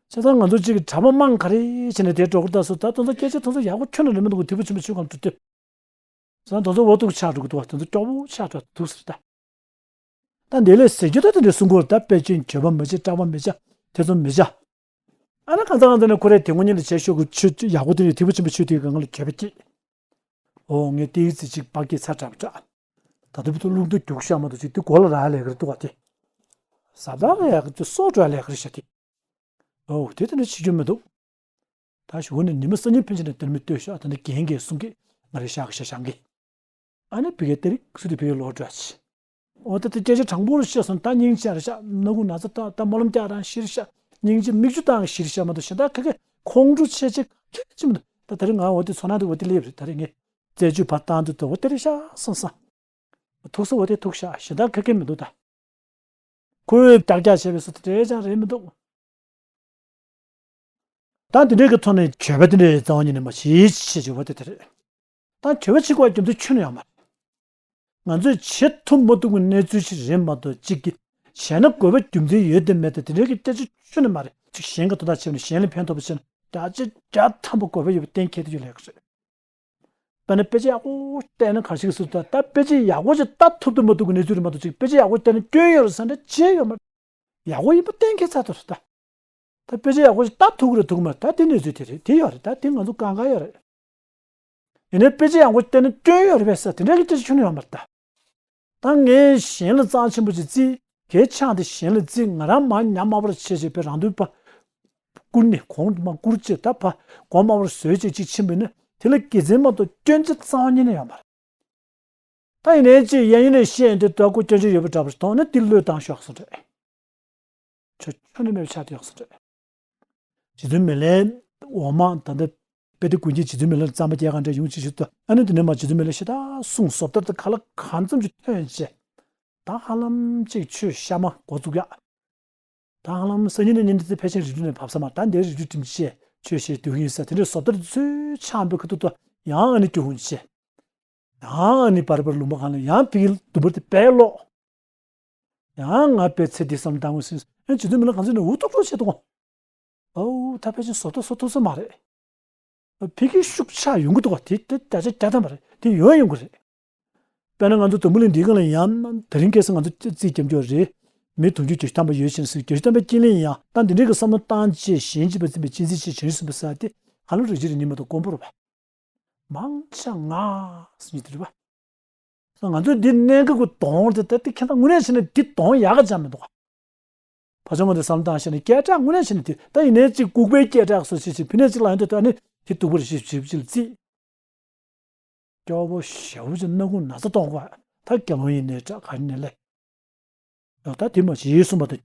བྱས་ཙང་ང་ཚོ་གཅིག་གིས་གྲྭ་པ་མང་ག་རེ་བྱས་ནས་དེ་འགྲོ་གི་ད་སུ་ད་དེ་ཚོ་སྐད་ཆ་དེ་ཚོ་ཡག་པོ་ཁྱོན་ནས་རེད་མི་འདུག་གོ་དེ་བུ་ཆེན་པོ་ཆོས་སྒང་དུ་དེ། བྱས་ཙང་དེ་ཚོ་འོ་ཐུག་ཆགས་འགྲོ་གི་འདུག་བ། དེ་ཚོ་སྐྱོ་བོ་ཆགས་འགྲོ་འདུག་ཟེར་ད། ད་འདི་ལས་ཟེར་རྒྱུ་ད་དེ་འདྲའི་གསུང་གི་ཡོད་རེད་ད། དཔེ་ཅན་གྱོད་པ་མི་བྱེད། སྐྲག་པ་མི་བྱ། ཐེ་ཚོམ་མི་བྱ། ཨ་ནི་གང་ཚ་གང་ཚ་ནས་ཁོ་རས་དེ་དངོས་གཉེན་ལ་བྱས་ཤོག་གི་ཆོས་ཡག་པོ་དེ་ནས་དེ་བུ་ཆེན་པོ་ཆོས་དེའི་སྒང་ལ་གྱོད་པ་སྐྱེས། ཨོ་ངས་དེའི་ཚེ་གཅིག་པ་སྐྱེས་ཚ་དྲག་དྲག་ད་ལྟ་བུ་ཚོ་རླུང་རྟ་རྒྱུག་ཤག་མ་གཏོགས་ཅིག་དེ་མགོ་ལ་རག་ལས་ཀྱི་རེད་འདུག་བ་དེ། ཟབ་ལ་ཡག་གི་སྲོག་འགྲོ་ལས་ཀྱི་རེད་ཤག་དེ། ཨོ་དེ་དེ་འདྲ་བྱེད་རྒྱུ་མི་འདུག་ད་ཞུ་བ་ནི་ཉི་མ་སང་ཉིན་ཕན་ཆད་ནས་དེར་མི་ལྟོས་ཤག་ད་ནི་རྒན་གྱིས་གསུང་གི་ང་རེ་ཤག་ཤག་ཤག་གི་ཨ་ནི་བི་གའི་ཏེ་རིག་སུ་དེ་བི་གའི་ལོག་འགྲོ་ཆེ། འོ་ད་དེ་སྐད་ཆ་དྲང་པོར་བཤད་སོང་། ད་སྙིང་རྗེ་རེད་ཤག་སྣ་ཁུག་ན་ཚ་ད་ད་སྨོན་ལམ་རྒྱག་རང་ཤི་རེད་ཤག་སྙིང་རྗེ་མིག་ཆུ་བཏང་ཤི་རེད་ཤག་མ་གཏོགས་གཞན་དག་ཁ་ཁ་ཁོང་ཁྲོ་ཆེ་ཆེ་ཁ་ཁ་ཅི་མི་འདུག་ད་དེ་རིང་ང་འོ་དེ་ཚོ་ན་དེ་འོ་དེ་སླེབས་རེད། ད་རེས་ངས་རྩད་གཅོད་ཕར་བཏང་དུས་ད་འོ་དེ་རེད་ཤག་བསམ་བསམ། ཐུག་ས་འོ་དེ་ཐུག་ཤག་གཞན་དག་ཁ་ཁ་མི་འདུག་ད། ཁོས་ཀྱག་ཀྱག་བྱས་པའི་སུ་དེ་འདྲའི་ཅང་རེད་མི་འདུག་ད་འདི་འདྲའི་གི་ཐོག་ནས་གྱོད་པ་དེ་འདྲའི་རྩ་བ་ཉིད་ནས་མ་བྱེད་ཅེས་བརྗོད་པ་དེ་དེ་རེད། ད་གྱོད་པ་བྱེད་དགོས་རྒྱུ་མཚན་ཁྱོན་ནས་ཡོད་མ་རེད། ང་ཚོས་བྱེད་ཐུབ་མ་ཐུབ་ཀྱི་གནས་ཚུལ་ཞིག་རེད་མ་གཏོགས་གཅིག་གིས་བྱས་ན་དགོས་པ་རྒྱུ་མཚན་ཡོད་དམ་མེད་དམ་དེ་འདྲའི་གི་སྐད་ཆ་ཁྱོན་ནས་མ་རེད། གཅིག་གཞན་གྱི་དོན་དག་བྱས་ནས་གཞན་ལ་ཕན་ཐོགས་པ་བྱས་ན་བརྒྱ་ཆ་བརྒྱ་ཐམ་པ་དགོས་པ་ཡོད་པ་གཏན་འཁེལ་དུ་ཡོད་ལས་ཀ་རེད། དཔེར་ན་དཔེ་ཆ་ཡག་པོ་བལྟས་ན་ག་ཞིག་སུ་ད་ལྟ་དཔེ་ཆ་ཡག་པོ་ཞིག་ལྟ་ཐུབ་ཐུབ་མ་ཐུབ་ཀྱི་གནས་ཚུལ་རེད་མ་གཏོགས་ཅིག་དཔེ་ཆ་ཡག་པོ་བལྟས་ན་སྐྱོན་ཡོད་རེད་ཟེར་འདྲ་བྱས་ཡོད་མ་རེད། ཡག་པོ་ཡིན་པ་གཏན་འཁེལ་ཚར་ཐུབ་རེད་ད། ད་དཔེ་ཆ་ཡག་པོ་ཞིག་ལྟ་ཐུབ་ཀྱི་རེད་ཐུབ་ཀྱི་མ་རེད་ད་དེ་གནས་ཚུལ་དེ་རེད་དེ་ཡོད་རེད་ད་དེ་ང་ཚོ་གང་ག་ཡོད་རེད། ཡིན་ནའི་དཔེ་ཆ་ཡག་པོ་བལྟས་ན་སྐྱོན་ཡོད་རེད་པས་ཟེར་དེ་འདྲ་གི་སྐད་ཆ་ཁྱོན་ནས་ཡོད་མ་རེད་ད། ད་ངས་གཞན་ལ་རྩ་ཆེན་པོ་ཅིག་བརྩིས། ཁའི་ཆང་དེ་གཞན་ལ་བརྩིས། ང་རང་མར་ཉམས་དམའ་བར་བྱས་བྱས་པའི་རང་དོན་པ། བསྐུར་ནས་གོང་དུ་མར་བསྐུར་བྱས་ད་ཕ་གོང་དམའ་བར་བཟོས་བྱས་ཅིག་ཕྱིན་པ་ཡིན་ན་དེ་ལ་དགེ་མཚན་མ་གཏོགས་སྐྱོན་ཆ་རྩ་བ་ཉིད་ནས་ཡོད་མ་རེད། ད་ཡིན་ནའི་ཅིག་གཡས་གཡོན་ནས་བཤད་ཡོང་དུས་ད་ཁོ་སྐྱོན་ཆ་ཡོད་པ་འདྲ་པོ་ཞིག་མཐོང་ན་དེ་བློས་བཏང་ཤོག་གསུངས་རེད། ཁྱོད་ཁྱོན་ནས་མེད་པ་ཆགས་བསྡད་ཡོད་གསུངས་རེད། རྗེ་བཙུན་མི་ལའི་འོག་མ་ད་ལྟ་ དཔལ་ལྡན་ཀུན་མཁྱེན་རྗེ་བཙུན་མི་ལ་གཙང་མ་རྒྱས་གང་འདྲ་ཡོང་ཅི་ཞིག་ཏུ། ཨ་ནི་དེ་ནས་མ་རྗེ་བཙུན་མི་ལ་ཤ་སྟག་གསུང་བཟོ་ལྟར་དུ་ག་ལ་གང་འཚམ་ཅིག་ཐོན་བྱས། ད་ཧ་ལམ་ཅིག་ཆོས་གཤའ་མ་འགོ་བཙུགས་ཡག་ད་ཧ་ལམ་སང་ཉིན་ནས་ཉིན་འདི་ཕལ་ཆེར་རི་ཁྲོད་ནས་བབས་ས་མ། ད་འདིར་རི་ཁྲོད་འགྲིམ་བྱས་ཆོས་བཤད་སྡོད་ཀྱི་ཡིན་ས། དེ་འདྲའི་བཟོ་ལྟར་ཚུལ་འཆང་པའི་ཁ་ཐུག་ཏུ་ཡང་ཨ་ནི་སྐྱོ་ཧུང་བྱས། ཡང་ཨ་ནི་བར་བར་ལུང་པ་གང་ལ་ཡང་ཕ་གི་ལྡུམ་བུར་དེ་བལ་ལོག་ཡང་ང་པའི་ཚེ་འདི་བསམ་བློ་བཏང་དགོས་ཟིན། ཨེ་རྗེ་བཙུན་མི་ལ་གང་ཚོད་ནས་འུ་ཐུག་ཐུག་བྱེད་དོ། ཨོ་ད་ཕལ་ཆེར་བཟོ་ལྟ་བཟོ་ཐུབ་ས་མ་རེད། ཕ་གི་ཤུགས་ཆག་ཡོང་གི་འདུག་བ། དེ་དེ་བརྒྱ་ཆ་བརྒྱ་ཐམ་པ་རེད། དེ་ཡོང་ཡོང་གི་རེད། དཔེར་ན་ང་ཚོ་འཛམ་བུ་གླིང་འདིའི་སྒང་ལ་ཡང་དེ་རིང་ཁ་སང་ང་ཚོ་རྩིས་རྒྱབ་འཇོག་རེད། མི་དུང་ཕྱུར་བརྒྱད་ཅུ་ཐམ་པ་ཡོད་ཕྱིན་ཟེར། བརྒྱད་ཅུ་ཐམ་པའི་དཀྱིལ་ལ་ཡང་ད་འདི་འདྲའི་གི་བསམ་བློ་བཏང་བྱས་གཞན་གཅེས་པར་འཛིན་པའི་གཅེས་འཛིན་ཆེ་བྱང་ཆུབ་སེམས་དཔའ་ཟེར་དེ་ཧ་ལམ་རིགས་གཅིག་རེད། ཉིན་མ་གཏོགས་དཀོན་པོ་རེད་པ། མང་ཆེ་ང་ཟེར་ཉིད་དེ་རེད་པ། ང་ཚོས་འདི་གནད་འགག་གི་གདོང་དེ་ད་དེ་ཁྱེད་ད་དངོས་གནས་བྱས་ན་འདི་གདོང་ཡག་ག་ཅང་མི་འདུག་ག་ཕ་ཆུང་ང་དེ་བསམ་བློ་བཏང་བྱས་ན་སྐད་གྲགས་དངོས་གནས་བྱས་ན་དེ་ད་ཡིན་ནའི་གཅིག་ལྐུགས་པའི་སྐད་གྲགས་སོ་ཞེས་བྱས་ཕི་ནས་གཅིག་ལ་ཡོང་དུས་ད་ནི་དེ་སྡུག་པོ་རེད་ཞེས་བྱས་ཅིག་ལ་བརྩིས། སྐྱོ་པོ་ཞེ་པོ་ཅིག་སྣ་ཁུང་ན་ཚ་གཏོང་དགོས། ད་དགེ་སློང་ཡིན་ནའི་འདྲ་ག་ཡིན་ནའི་ལས། ད་དེ་མ་བྱེད་གསུངས་པ་དང་།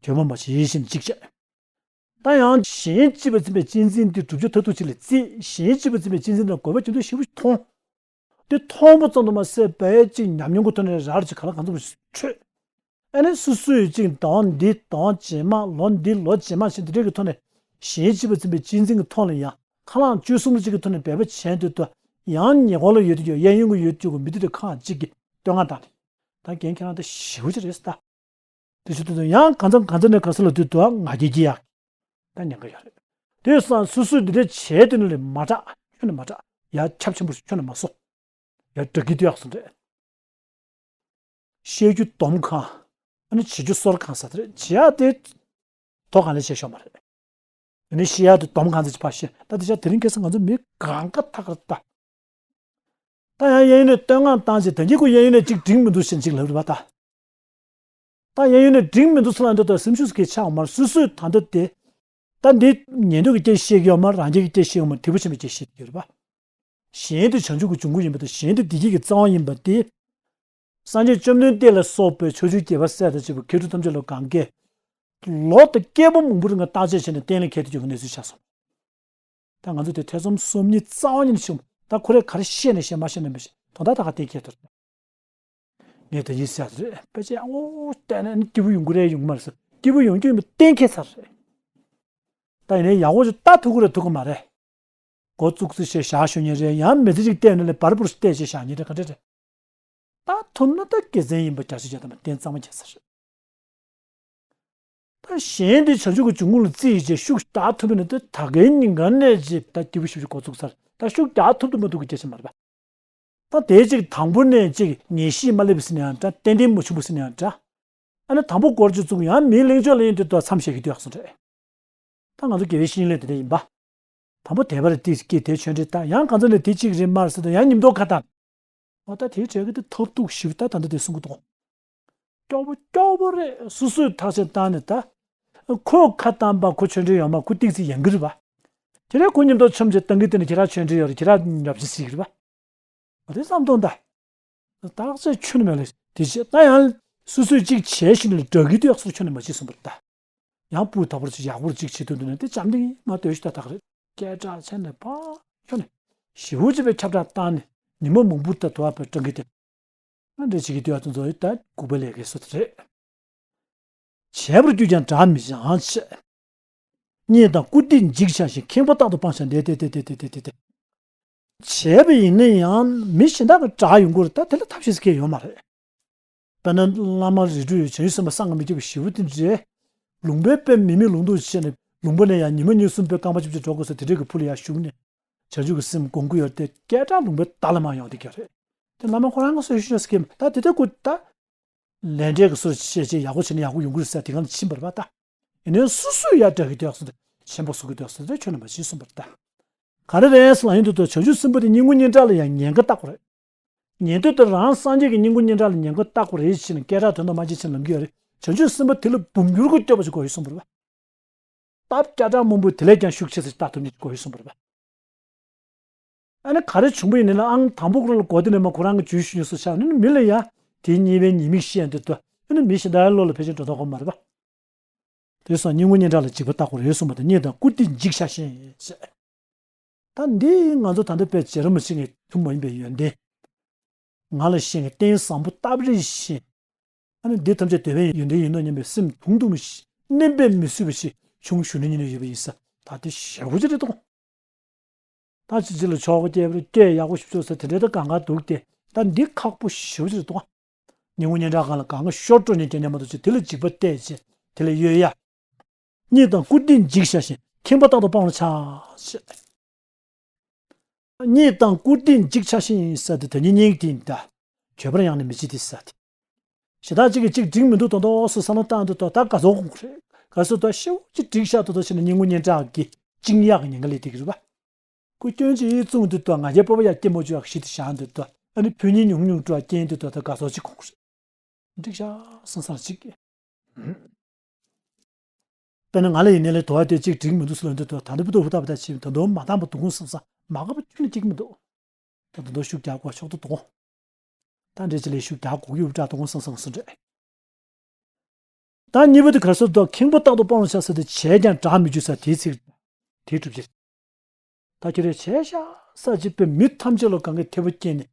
དོན་མ་མ་བྱེད་བཞིན་གཅིག་བྱས། ད་ཡང་གཞན་གཅེས་པར་འཛིན་པའི་གཅེས་འཛིན་དེ་བསྒྲུབ་བྱ་མཐར་ཐུག་ཅིག་ལ་བརྩིས། གཞན་གཅེས་པར་འཛིན་པའི་གཅེས་འཛིན་དེ་ལ་དགོས་པ་ཇི་འདྲ་ཞེ་པོ་ཅིག་མཐོང་། དེ་མཐོང་བ་ཙམ་དུ་མ་ཟད་བས་གཅིག་ཉམས་མྱོང་གི་ཐོག་ནས་རར་གཅིག་ག་ལ་གང་འཚམ་འཕྲོད། ཨ་ནི་སོ་སོས་གཅིག་གདོང་འདི་གདོང་རྗེས་མ་ལོ་འདི་ལོ་རྗེས་མ་ཞེས་འདི་འདྲའི་གི་ཐོག་ནས་གཞན་གཅེས་པར་འཛིན་པའི་གཅེས་འཛིན་གྱི་ཐོག་ལ་ཡང་ཁ་ལག་བཅུ་གསུམ་ལ་གཅིག་གི་ཐོག་ནས་འབད་པ་བྱས་འདུག་ཏུ་ཡང་ཉེ་འཁོར་ལ་ཡོད་དུ་ཡོད་གཡས་གཡོན་གྱི་ཡོད་དུ་ཡོད་མི་དེ་དེ་ཁག་གཅིག་གི་བསྟོད་བསྔགས་བཏང་ནས་ད་རྒན་ཁྱེད་རང་ད་ཞེ་པོ་ཅིག་རེད་ཟེར་ད། དེ་ཞུ་དུས་ཙམ་ཡང་གང་འཚམ་གང་འཚམ་ནས་ག་ས་ལ་དུས་དུའང་ང་རྒྱལ་གྱི་ཡག་ད་ཉེན་ཁ་ཡོད་རེད། དེ་སང་སོ་སོས་འདི་འདྲ་བྱས་དེ་ནི་ལས་མ་དྲག་ཁྱོན་ནས་མ་དྲག་ཡ་ཁྱབ་ཆེན་པོ་ཁྱོན་ནས་མ་སོང་། ཡ་དྲག་གི་དུས་ཡག་སོང་རེད། བཤད་རྒྱུ་འདོམ་གང་། ཨ་ནི་བྱེད་རྒྱུ་སོར་གང་ཟེར་དེ་རེད། བྱེད་ཡག་དེ་དོ་གང་ལས་བྱས་ཤོག་མ་རེད། ཨ་ནི་བཤད་ཡག་དེ་འདོམ་གང་ཚེ་ཕར་བཤད་ད་དེ་ཆ་དེ་རིང་ཁ་སང་ང་ཚོ་མི་གང་ག་ཐག་རེད་ད། ད་ཡང་གཡས་གཡོན་ནས་བསྟོད་བསྔགས་བཏང་ཚེ་ད་གིན་ཁོ་གཡས་གཡོན་ནས་གཅིག་འགྲིག་མི་འདུག་ཞེས་གཅིག་ལབ་རེད་པ་ད། ད་གཡས་གཡོན་ནས་འགྲིག་མི་འདུག་ཟེར་ལ་འདི་ལྟར་སེམས་ཤུགས་སྐྱེ་ཆགས་མར་སོ་སོས་ད་ལྟ་དེ། ད་འདི་ཉན་ཐོས་ཀྱི་སྐད་བཤད་ཀྱི་ཡོད་མ་རང་རྒྱལ་གྱི་སྐད་བཤད་ཀྱི་ཡོད་མ་དེ་བུ་ཆེན་པོའི་སྐད་བཤད་ཀྱི་ཡོད་རེད་པ། གཞན་དེ་བྱང་ཆུབ་ཀྱི་འབྱུང་ཁུངས་ཡིན་པ་དང་གཞན་དེ་བདེ་སྐྱིད་ཀྱི་རྩ་བ་ཡིན་པ་དེ། སངས་རྒྱས་བཅོམ་ལྡན་འདས་ལ་སོགས་པའི་ཕྱོགས་བཅུའི་རྒྱལ་བ་སྲས་དང་བཅས་པ་མཁས་གྲུབ་ཐམས་ཅད་ལ་གང་གས། ལོ་དང་སྐྱེས་བུ་མང་པོ་རིང་ལ་བརྟག་དཔྱད་བྱས་ནས་གཏན་ལ་འཁེལ་ཏེ་ཡོད་པའི་གནས་ཚུལ་ཆགས་སོང་། ད་ང་ཚོ་དེ་ཐེ་ཚོམ་སོམ་ཉི་རྩ་བ་ཉིད་ནས་བྱུང་། ད་ཁོ་རས་ག་རེ་བཤད་ནས་བཤད་མ་བཤད་ནས་མི་ཤེས། དོན་དག་ད་ག་གཏན་འཁེལ་ཐུབ་རེད། ངས་ད་ཡིན་ཟེར་རེད་དཔེ་ཆ་ཨོ་བལྟས་ནས་ནི་སྐྱིད་པོ་ཡོང་གི་རེད་ཡོང་གི་མ་རེད་ཟེར། སྐྱིད་པོ་ཡོང་རྒྱུ་ཡིན་པ་གཏན་འཁེལ་ཚར་རེད། ད་ཡིན་ནའི་ཡག་པོ་ཞིག་ལྟ་ཐུབ་ཀྱི་རེད་ཐུབ་ཀྱི་མ་རེད། འགོ་བཙུགས་ཚེ་ཞེས་བཞག་ཞུ་ཉེན་རེད། ཡང་མི་ཚེ་གཅིག་བལྟས་ནས་ལས་བར་བུར་བལྟས་ཞེས་བཞག་ཉེན་རེད་ག་འདྲ་རེད། ལྟ་ཐུབ་ན་ད་དགེ་མཚན་ཡིན་པ་རྒྱ་ཆེ་རྒྱ་དམ་རྟེན་གཙང་མ་རྒྱ་ཚ་རེད། ད་གཞན་དེ་བྱང་ཆུབ་ཀྱི་འབྱུང་ཁུངས་ལ་བརྩིས་ཡིས་བྱས་ཤུགས་ལྟ་ཐུབ་པ་ན་ད་ད་གའི་ཉིན་གང་ནས་ཅིག་ད་སྐྱིད་པོ་ཞིག་འགོ་བཙུགས་ཚར། ད་ཤུགས་རྒྱག་ཐུབ་ཐུབ་མ་ཐུབ་ཀྱི་སྐད་ཆ་མ་རེད་པ། ད་དེའི་ཅིག་དང་པོ་ནས་ཅིག་ངེས་ཤེས་མ་སླེབས་པ་ཟེར་ན་ཡང་འདྲ། ཏན་ཏན་མ་བྱུང་བ་ཟེར་ན་ཡང་འདྲ། ཨ་ནི་དང་པོ་སྐོར་ཅིག་བཙུགས་ཡང་མིའི་གླེང་ཕྱོགས་ལ་ཡིན་དུས་ད་མཚམས་བཞག་གི་དུས་ཡག་སོང་རེད། ད་ང་ཚོ་དགེ་བའི་བཤེས་གཉེན་ལས་དེ་འདྲ་ཡིན་པ། དང་པོ་དད་པ་རེད་དེ་སྐྱེས་དེ་ཆོས་འདྲི་ད་ཡང་གང་ཚོ་ནས་དེ་གཅིག་རེད་མར་ཟེར་དུས་ཡང་ཉིན་ཐོ་ཁ་བཏང་། འོ་ད་དེའི་གྲས་ཀྱི་དེ་ཐབས་སྡུག་ཞིག་ད་ད་འདི་དེ་གསུང་གི་འདུག་སྐྱོ་པོ་སྐྱོ་པོ་རེད། སོ་སོས་ཐག་ཆོད་བཏང་ནས་ད། ཁོས་ཁ་བཏང་པ་ཁོ་ཆོས་འདྲི་ཡོད་མ་ཁོ་ཏིག་ཙི་ཡན་གི་རེད་པ། དེ་རེད་ཁོ་མཉམ་དུ་ཆོམ་ཆེ་བཏང་གི་དེ་ནས་ཁྱེད་རང་ཆོས་འདྲི་ཡོད་རེད་ཁྱེད་རང་ཉོབ་ཆེ་ཟིག་རེད་པ། འོ་དེ་བསམ་དོན་ད། བརྟག་དཔྱད་ཁྱོན་ནས་མེད་ལ་དེ་བྱས་ད་ཡང་སོ་སོས་གཅིག་བྱས་ཤིག་ནས་དགྲ་གི་དུས་ཡག་སོ་ཁྱོན་ནས་མ་བྱེད་གསུངས་པར་ད། ཡང་སྤུས་དག་པོར་ཅིག་ཡག་པོར་ཅིག་བྱེད་དུས་འདུག་ནས་དེ་བྱམས་ཏིང་མ་ལྟོས་ཤིག་ད་དག་རེད། སྐད་གྲགས་ཆེ་ནས་ཕ་ཁྱོན་ནས་ཞེ་པོ་ཅིག་པའི་ཁྱབ་བསྒྲགས་བཏང་ནས་ཉི་མ་མང་པོར་ད་དུ་བ་པའི་སྤྲང་གི་དེ། ང་འདྲ་བྱེད་ཀྱི་དུས་ཡག་ཏུ་འཛོལ་ཡོད་ད་དགུ་པ་ལས་ཀའི་སོ་དེ་རེད། བྱས་པར་གྱུར་ཀྱང་དགྲ་མི་བྱང་ཆེ། རྙེད་དང་བཀུར་སྟིས་འཇིགས་བྱ་ཞིང་ཁེངས་པ་རྟག་ཏུ་སྤང་བྱ་འདས་ཏེ་ཏེ་ཏེ་ཏེ་ཏེ་ཏེ། བྱས་པ་ཡིན་ན་ཡང་མི་གཞན་དག་གི་དགྲ་ཡོང་གི་རེད་ད་དེ་ལ་ཐབས་ཤེས་སུ་ཁེལ་ཡོད་མ་རེད། དཔེར་ན་བླ་མ་རིགས་དྲུག་ཡོད་བྱང་ཆུབ་སེམས་དཔའ་གསང་སྔགས་མི་སྐྱོབ་པའི་ཞི་བ་དེ་འདྲས། ལུང་པའི་དཔེ་མི་མེད་ལུང་དུ་བྱས་ནས་ལུང་པ་ནས་ཡང་ཉི་མ་གཉིས་གསུམ་པའི་རྐང་པ་ཅིབ་ཅིབ་འགྲོ་དགོས་ས་དེ་འདྲས་ཀྱི་ཕུ་ལ་ཡར་ཞུགས་ནས་བྱང་ཆུབ་ཀྱི་སེམས་སྒོམ་གྱི་ཡོད་དེ་སྐད་གྲགས་ལུང་པའི་བརྡ་ལ་མ་ཡོང་དེ་ག་རེད། དེ་བླ་མ་ཁོ་རང་གི་སྲོལ་ཞུ་ཡོད་ས་ཀྱི་ད་དེ་ལྟ་དགོས་ད། ལས་འབྲས་ཀྱི་སོར་བཤད་བྱས་ཡག་པོ་བྱས་ན་ཡག་པོ་ཡོང་གི་རེད་ཟེར་དེ་གང་ལ་ཕྱིན་པ་རེད་པ་ད། ཡིན་ནའི་སོ་སོས་ཡར་དགྲ་གི་དེ་ཡག་སོ་དེ་ཆེན་པོ་བཟོ་གི་དེ་ཡག་སོ་དེ་ཁྱོན་ནས་མ་བྱེད་གསུངས་པ་རེད་ད། ག་རེ་རེད་ཟེར་ལ་ཡིན་དུས་ད་བྱང་ཆུབ་སེམས་དཔའ་དེ་སྙིང་པོ་སྙིང་གྲགས་ལ་ཡང་ཉེན་ཁ་བཏགས་པ་རེད། ཉན་དུས་ད་རང་སངས་རྒྱས་ཀྱི་སྙིང་པོ་སྙིང་གྲགས་ལ་ཉེན་ཁ་བཏགས་པ་རེད་ཕྱིན་ན་སྐད་གྲགས་དོན་དང་མ་བྱེད་ཕྱིན་ལམ་རྒྱུ་ཡ་རེད། བྱང་ཆུབ་སེམས་དཔའ་དེ་ལ་འབུམ་འགྱུར་གྱིས་སྐྱོབ་པ་ཞིག་དགོས་ཡོད་གསུངས་པ་རེད་པ། སྟབས་བརྒྱ་ཕྲག་མང་པོས་དེ་ལས་ཀྱང་ཤུགས་ཆེ་ཙམ་ལྟ་ཐུབ་མཁན་ཞིག་དགོས་ཡོད་གསུངས་པ་རེད་པ། ཨ་ནི་ག་རེ་བྱུང་པ་ཡིན་ནའི་ཨང་དང་པོ་ཁོ་རང་ལ་གོ་དེ་ནས་མ་ཁོ་རང་གི་རྒྱུད་ཞུ་ཉུང་སུ་ཆགས་ནས་མི་ལ་ཡ་དེའི་གཉིས་པའི་ཉེས་དམིགས་བཤད་འདོད་དོ། ཨ་ནི་མི་གཞན་དག་བློ་ལ་ཕལ་ཆེར་འགྲོ་ཐུབ་ཀྱི་མ་རེད་པ། དེ་སོང་སྙིང་པོ་སྙིང་གྲགས་ལ་འཇིགས་པ་བཏགས་པ་རེད་གསུངས་པ་དང་རྙེད་དང་བཀུར་སྟིས་འཇིགས་བྱ་ཞིང་ཞེས། ད་འདི་ང་ཚོ་ད་ལྟ་དཔེ་བྱེ་ར་མ་ཆིག་གི་ཐུན་མོང་མ་ཡིན་པའི་ཡོན་ཏན། ང་ལ་ཤེས་ངེས་རྟེན་བཟང་པོ་སྟབས་རེ་ཤེས། ཨ་ནི་འདི་ཐམས་ཅད་འདོད་པའི་ཡོན་ཏན་ཡིན་ནོ་སྙམ་པའི་སེམས་དུང་དུང་ཞིག་མནན་པས་མི་བཟོད་པ་ཞིག་བྱུང་ཞུ་ནི་ཉིན་ནས་ཡོད་པ་ཡིན་ས། ད་དེ་ཞེ་པོ་ཅིག་རེད་དོ། ད་ཅི་ཅི་ལ་ཆོག་གོ་སྐྱེས་པར་སྐད་ཡག་པོ་ཞིག་ཆོག་ས་དེ་འདྲའི་ད་གང་ག་འདུག་སྟེ། ད་འདི་ཁག་པོ་ཞེ་པོ་ཅིག་རེད་དོ། ཉིན་གུང་སྙན་གྲགས་སྒང་ལ་གང་ག་ཤོར་སྤྲོ་ཉན་སྐྱེ་ཉན་མ་གཏོགས་ཅི་དེ་ལ་འཇིགས་པ་གཏད་ཅེ་དེ་ལ་གཡོལ་ཡ། གཉིད་དང་བཀུར་སྟིས་འཇིགས་བྱ་ཞིང་ཁེངས་པ་རྟག་ཏུ་སྤང་བར་བྱ། གཉིད་དང་བཀུར་སྟིས་འཇིགས་བྱ་ཞིང་ཟེར་ཏེ་དོན་གཉིས་གཉིས་ཀྱི་སྟེང་དུ་འགྱོད་པར་ཡང་ནི་མི་བྱེད་དེ་ཟེར་ཏེ། ཞེ་དྲག་ཅིག་གིས་ཅིག་འགྲིག་མི་འདུག་དོ་དོ་སུ་ས་ལ་བཏང་དུ་དོ་ད་དགའ་ཚོར་ཁོང་རེད། ག་སུ་དོ་ཤེའུ་ཅིག་འགྲིག་ཤག་དོ་དོ་ཞེ་ན་སྙིང་ངོ་སྙན་གྲགས་ཀྱི་ཅིང་ཡག་གི་ཉེན་ཁ་ལས་དེ་གི་རུ་བ། ཁོ་སྐྱོན་ཅིག་ཡིད་བཙུང་དུ་དོ་ང་རྒྱལ་སྤོབས་པ་ཡག་སྐྱེ་མོ་ཅུ་ཡག་ཞིག་ཏུ་བཞག་འདུག་དོ་ཨ་ནི་ཕུ་ཉིན་ཉུང་ཉུང་སྤྲོ་སྐྱེན་དུ་དོ་ད་དགའ་ཚོར་ཅིག་ཁོང་རེད། འགྲིག་ཤག་སང་སང་ཅིག་དཔེར་ན་ང་ལ་ཡིན་ནའི་ལས་དོ་བ་དེ་གཅིག་འགྲིག་མི་འདུག་ཟེར་ལབ་འདུག་དོ་ད་འདི་བུ་དོ་ཧུ་ཐག་པ་ད་ཕྱིན་ད་དོ་མ་བཏང་པ་དུ་ཁུང་སང་སང་མ་དགའ་པ་ཁྱོན་ནས་གཅིག་མི་འདུག་ད་དོ་དོ་ཤུགས་རྒྱག་དགོས་ཆོག་ཏུ་དོ། ད་འདྲེ་ཅི་ལས་ཤུགས་རྒྱག་དགོས་ཀྱི་ཡོད་པ་འདྲ་དོ་ཁུང་སང་སང་སུ་འདྲེ། ད་གཉིས་པ་དེ་གར་སོ་དོ་ཁེངས་པ་རྟག་ཏུ་སྤང་བར་བྱ་ཟེར་ཏེ་བྱས་ཀྱང་དགྲ་མི་འཇུ་ས་དེའི་ཚིག་དེའི་གྲུབ་ཆེ། ད་ཁྱེད་རས་བྱས་ཤ་ས་ཅི་པའི་མི་ཐམས་ཅད་ལ་གང་གའི་ཐེ་བོ་སྐྱེས་ནས་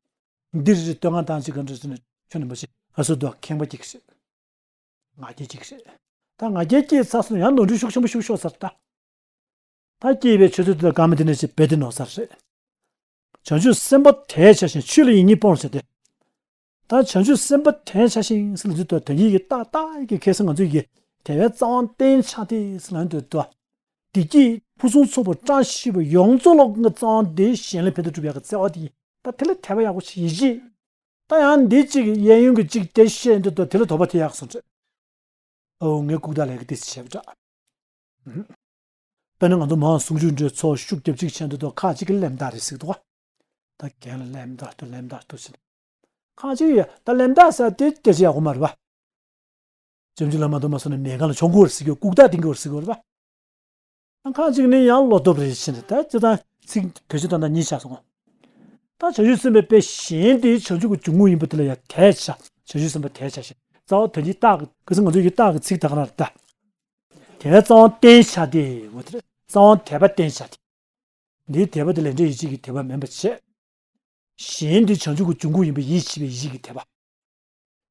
འདིར་རི་སྟོད་ང་དང་ཅི་ག་འདྲ་ཟེར་ནས་ཁྱོད་ནི་མ་ཤེས་ག་སོ་དོ་ཁེངས་པ་སྐྱེ་གི་རེད། ང་རྒྱལ་སྐྱེ་གི་རེད། ད་ང་རྒྱལ་སྐྱེས་ཚར་སོང་ཡང་ནོར་འཁྲུལ་ཤུགས་ཆེན་པོ་ཤུགས་ཤོར་ཚར་ད། ད་སྐྱེས་པའི་ཆོས་ཚུལ་དེ་ལ་གང་མི་དེ་ནས་ཅི་བེད་དེ་ནོར་ཚར་རེད། བྱང་ཆུབ་སེམས་དཔའ་དལ་བྱ་ཞིང་ཆོས་ལ་ཡིད་གཉིས་སྤོང་བྱ་སྟེ། ད་བྱང་ཆུབ་སེམས་དཔའ་དལ་བྱ་ཞིང་ཟེར་ལ་འདི་ལྟར་དོན་གྱི་ཡི་རྟག་རྟག་གི་ཁ་སང་ང་ཚོས་ཀྱི་དལ་བའི་རྩ་བ་བརྟན་བྱ་སྟེ་ཟེར་ལ་འདི་ལྟར། བདེ་སྐྱིད་ཕུན་སུམ་ཚོགས་པ་བཀྲ་ཤིས་པ་ཡོངས་རྫོགས་ལོག་གི་རྩ་བ་འདི་གཞན་ལ་ཕན་བདེ་སྒྲུབ་ཡག་གི་བརྩེ་བ་དེ་ཡིན། ད་དེ་ལ་དད་པ་ཡག་པོ་བྱེད་ཡིད་ཆེས། ད་ཡང་འདི་གཅིག་གཡས་གཡོན་གྱི་གཅིག་དེ་བཤད་འདི་ལྟར་དེ་ལ་དོགས་པ་དེ་ཡག་སོང་ཚེ། ཨོ་ངས་ལྐུགས་རྟགས་ལས་ཀ་དེ་བྱས་པ་འདྲ། དཔེར་ན་ང་ཚོ་མང་ཟུང་འཇུག་འདྲའི་ཚོགས་ཤུགས་རྒྱབ་ཅིག་བྱས་འདུག་དོ་ཁ་ཅིག་གིས་ལེམ་བདག་རེད་ཟེར་འདུག་ད་རྒན་ལ་ལེམ་བདག་ཏུ་ལེམ་བདག་ཏུ་ཟེར། ཁ་ཅིག་ཡ་ད་ལེམ་བདག་ཟེར་དེ་སྐད་ཆ་ཡག་པོ་མ་རེད་པ། བྱམས་ཆུ་ལ་མ་དུ་མ་སོང་ནས་མེ་གང་ལ་ཆོང་གོ་རེད་ཟེར་གི་ལྐུགས་རྟགས་དེ་གི་རེད་ཟེར་གི་རེད་པ། ཁ་ཅིག་ནི་ཡང་བློ་སྟོབས་རེད་ཟེར་ནས་ད་ཅི་ད་ཚིག་བེད་སྤྱོད་ད་ད་གཉིས་ཆགས་སོང་། ད་བྱང་ཆུབ་སེམས་དཔའི་དཔེ་གཞན་དེ་བྱང་ཆུབ་ཀྱི་འབྱུང་ཁུངས་ཡིན་པ་དེ་ལ་ཡང་དད་བྱ། བྱང་ཆུབ་སེམས་དཔའ་དད་བྱ་ཞེས་རྩ་བ་དོན་གྱི་རྟགས་ཀྱི་ང་ཚོ་ཡི་རྟགས་ཀྱི་ཚིག་ད་ག་རང་རེད་ད། དེ་བས་རྩ་བ་བརྟན་བྱ་སྟེ་འོ་དེ་རེད་རྩ་བ་དད་པ་བརྟན་བྱ་སྟེ། འདིའི་དད་པ་དེ་ལས་འབྲས་ཡིད་ཆེས་ཀྱི་དད་པ་མིན་པ་བྱས། གཞན་དེ་བྱང་ཆུབ་ཀྱི་འབྱུང་ཁུངས་ཡིན་པའི་ཡིད་ཆེས་པའི་ཡིད་ཀྱི་དད་པ།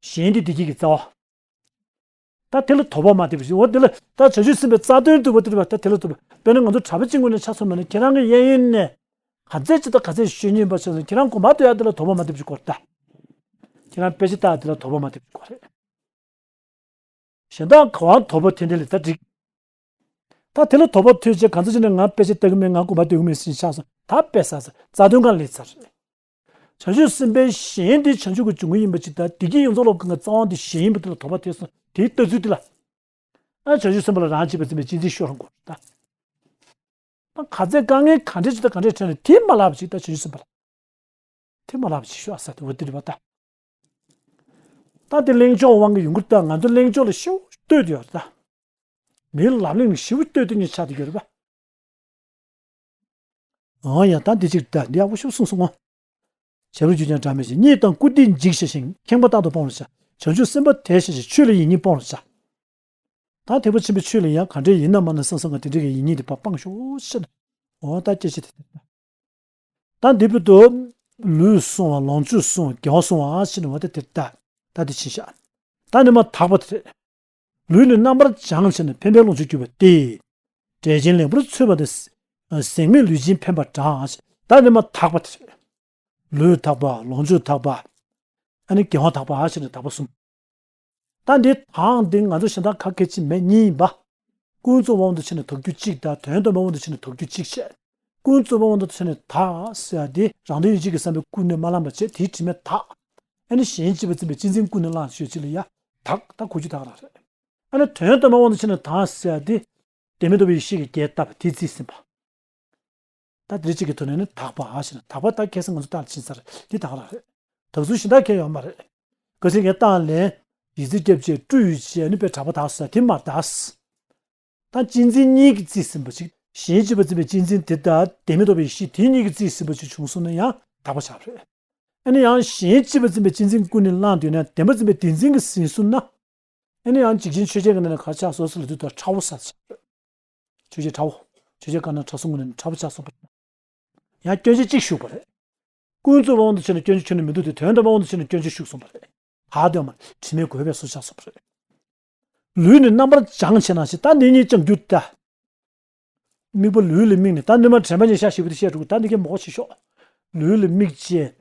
གཞན་དེ་བདེ་སྐྱིད་ཀྱི་རྩ་བ། ད་དེ་ལ་དོགས་པ་མ་ཐེབས་པ་ཞིག་འོ་དེ་ལ་ད་བྱང་ཆུབ་སེམས་དཔའི་རྩ་དོན་སྒྲུབ་པ་དེ་རེད་པ་ད་དེ་ལ་དོགས་པ་དཔེར་ན་ང་ཚོ་གྲྭ་པ་གཅིག་ངོས་ནས་ཆ་མཚོན་པ་ན་ཁྱེད་རང་གི་གཡས་གཡོན་ནས་ག་ཚད་ཅི་ད་ག་ཚད་ཤོད་ཉན་པ་བྱས་སོང་ཁྱེད་རང་དགོན་པ་དུ་ཡག་དེ་ལ་དོགས་པ་མ་ཐེབས་ཞིག་གོ་ད། ཁྱེད་རང་དཔེ་ཆ་ལྟ་དེ་ལ་དོགས་པ་མ་ཐེབས་ཞིག་གོ་རེད། གཞན་དག་ག་བ་དོགས་པ་ཐེབས་དེ་ལས་ད་འགྲིག་ད་དེ་ལ་དོགས་པ་ཐེབས་བྱས་ག་ཚོད་ཅི་ནས་ང་དཔེ་ཆ་ལྟ་གི་མེད་ང་དགོན་པ་སྡོད་གི་མེད་ཟེར་ཆགས་སོང་ད་དཔེ་ས་ས་རྩ་དོན་གང་ལས་ཚར། བྱང་ཆུབ་སེམས་དཔའི་གཞན་དེ་བྱང་ཆུབ་ཀྱི་འབྱུང་ཁུངས་ཡིན་པ་ཅིག་དང་བདེ་སྐྱིད་ཡོངས་རྫོགས་ལོག་གི་ང་རྩ་བ་འདི་གཞན་ཡིན་པ་དེ་ལ་དོགས་པ་ཐེབས་སོང་དེའི་ལྟ་ཚུལ་དེ་ལ། ཨ་བྱང་ཆུབ་སེམས་དཔའ་ལ་རང་བྱེད་པ་ཚིམ་པའི་གཅེས་འཛིན་ཤོར་འགོ་ད། ཨ་ག་ཚད་དཀའ་ངལ་ག་འདྲས་ཅིག་དང་ག་འདྲས་འཕྲད་ནས་དེ་མ་ལབ་ཅིག་ད་བྱང་ཆུབ་སེམས་དཔའ་ལ། དེ་མ་ལབ་ཅིག་ཤོག་ཨ་ས་དེ་འོ་དེ་རེད་པ་ད། ད་དེ་གླེང་ཕྱོགས་དབང་གི་ཡོང་གི་ད་ང་ཚོ་གླེང་ཕྱོགས་ལ་ཤེའུ་ལྟོས་དེ་ཡོད་ད། མིའི་ལབ་གླེང་ལ་ཞིབ་ལྟོས་དེ་ཉིད་ཆགས་དེ་ཡོད་རེད་པ། ཨང་ཡ་ད་འདི་གཅིག་ད་འདི་ཡག་པོ་ཤོད་གསུངས་སོང་ངོ་། བྱ་བ་རྒྱུ་ཅན་སྒྲ་མེད་ཅིང་གཉིད་དང་བཀུར་སྟིས་འཇིགས་བྱ་ཞིང་ཁེངས་པ་རྟག་ཏུ་སྤོང་བར་བྱ། བྱང་ཆུབ་སེམས་དཔའ་དལ་བྱ་ཞིང་ཆོས་ལ་ཡིད་གཉིས་སྤོང་བར་བྱ། ད་ཐེག་པ་ཆེན་པོའི་ཆོས་ལ་ཡང་ག་འདྲས་ཡིན་ན་མ་ན་སང་སང་ག་དེ་འདྲས་ཀྱི་ཡིད་གཉིས་དེ་པ་སྤང་ཤོག་ཤེ་ན། འོ་ད་སྐྱེ་ཤི་དེ་ད། ད་འདི་བུ་དུ། ལུས་བསྲུང་བ་ལོངས་སྤྱོད་བསྲུང་བ་དགེ་བ་བསྲུང་བ་ཤེ་ན་འོ་ད་དེ་ད། ད་དེ་ཕྱིན་ཤག་ད་ནི་མ་དག་པ་དེ་རེད། ལུས་ནི་རྣམ་པར་སྦྱངས་བྱས་ནས་ཕན་པའི་ལོངས་སྤྱོད་གྱུར་པ་སྟེ། འབྲས་ཆན་ལེགས་པར་ཚོས་པ་དང་། ཟེགས་མའི་ལུས་ཅན་ཕན་པར་གྲགས། ད་ནི་མ་དག་པ་དེ་རེད། ལུས་དག་པ་ལོངས་སྤྱོད་དག་པ། ཨ་ནི་དགེ་བ་དག་པ་ཞེས་ནས་དག་པ་གསུམ། ད་འདི་དང་འདི་ང་ཚོ་གཞན་དག་ཁ་སྐད་ཅིག་མེད་གཉིས་ཡིན་པ། ཀུན་རྫོབ་དབང་དུ་བྱས་ནས་དག་རྒྱུ་གཅིག་དང་དོན་དམ་པའི་དབང་དུ་བྱས་ནས་དག་རྒྱུ་གཅིག་བྱས། ཀུན་རྫོབ་དབང་དུ་བྱས་ནས་དག་ཟེར་ཡ་འདི་རང་དོན་ཡིད་བྱེད་ཀྱི་བསམ་པས་ཀུན་ནས་མ་བསླངས་པ་བྱས་དེའི་དྲི་མས་དག་ཨ་ནི་གཞན་གཅེས་པར་འཛིན་པའི་གཅེས་འཛིན་ཀུན་ནས་བསླངས་ཞེས་ཅི་ལ་ཡ་དག་ད་གོ་རྒྱུ་དག་རང་རེད། ཨ་ནི་དོན་དམ་པའི་དབང་དུ་བྱས་ནས་དག་ཟེར་ཡ་འདི་བདེན་མེད་རྟོགས་པའི་ཡེ་ཤེས་ཀྱི་རྒྱས་བཏབ་པ་དེ་རྩིས་ཟིན་པ། ད་དེ་རིགས་གཅིག་གི་ཐོག་ནས་ནི་དག་པ་ཞེ་ན་དག་པ་ད་ཁ་སང་ང་ཚོ་བཏགས་ཕྱིན་ཚར་འདི་དག་རང་རེད། དག་ཚུལ་གཞན་དག་གང་ཡང་ཡོད་མ་རེད། གལ་སྲིད་ངས་བཏགས་ལན། ཡིག་ཚིག་རྒྱབ་བྱས་སྤྲུལ་ཡོད་བྱས་ནི་དཔེ་དྲག་པོ་དག་ཟེར་དེ་མ་དག་ད་གཅེས་འཛིན་གཉིས་ཀྱིས་རྩིས་ཟིན་པ་ཅིག་གཞན་གཅེས་པར་འཛིན་པའི་གཅེས་འཛིན་དེ་དག་བདེན་མེད་རྟོགས་པའི་ཡེ་ཤེས་དེ་གཉིས་ཀྱིས་རྩིས་ཟིན་པ་ཅིག་བྱུང་སོང་ན་ཡང་དག་པ་ཆགས་རེད། ཨ་ནི་ཡང་གཞན་གཅེས་པར་འཛིན་པའི་གཅེས་འཛིན་ཀུན་ནས་བསླངས་དུས་ན་བདེན་པར་འཛིན་པའི་བདེན་འཛིན་གྱིས་ཟིན་སོང་ན། ཨ་ནི་ཡང་འཇིག་རྟེན་ཆོས་བརྒྱད་ཀྱི་ནང་ནས་ག་ཆགས་སོ་སོ་ལ་དུས་དང་ཕྲ་བོ་ས་ཆགས་རེད། ཆོས་བརྒྱད་ཕྲ་བོ། ཆོས་བརྒྱད་ཀ་ན་ཕྲ་གསུམ་ཀུན་ནས་ཕྲ་བོ་ཆགས་སོང་བ། ཡང་སྐྱོན་ཆ་གཅིག་ཞུགས་པ་རེད། ཀུན་རྫོབ་དབང་དུ་བྱས་ན་སྐྱོན་ཆ་ཁྱོན་ནས་མི་འདུག་སྟེ། དོན་དམ་པའི་དབང་དུ་བྱས་ན་སྐྱོན་ཆ་ཞུགས་སོང་བ་རེད། ད་དོན་མ་དྲི་མས་གོས་པའི་བཟོ་ཆགས་སོང་བ་རེད། ལུས་ནི་རྣམ་པར་སྦྱང་བྱས་ན་ཞེས། ད་འདི་གཉིས་སྦྱང་རྒྱུ་ད། དམིགས་པ་ལུས་ལ་དམིགས་ནས། ད་འདི་མ་དྲན་པ་ཉིད་ཤ་ཞེ་པོ་དེ་བཤད་འགྲོ་གི། ད་འདི་གའི་མོ་ཆེ་ཤོག་ལུས་ལ་དམིགས་བྱས།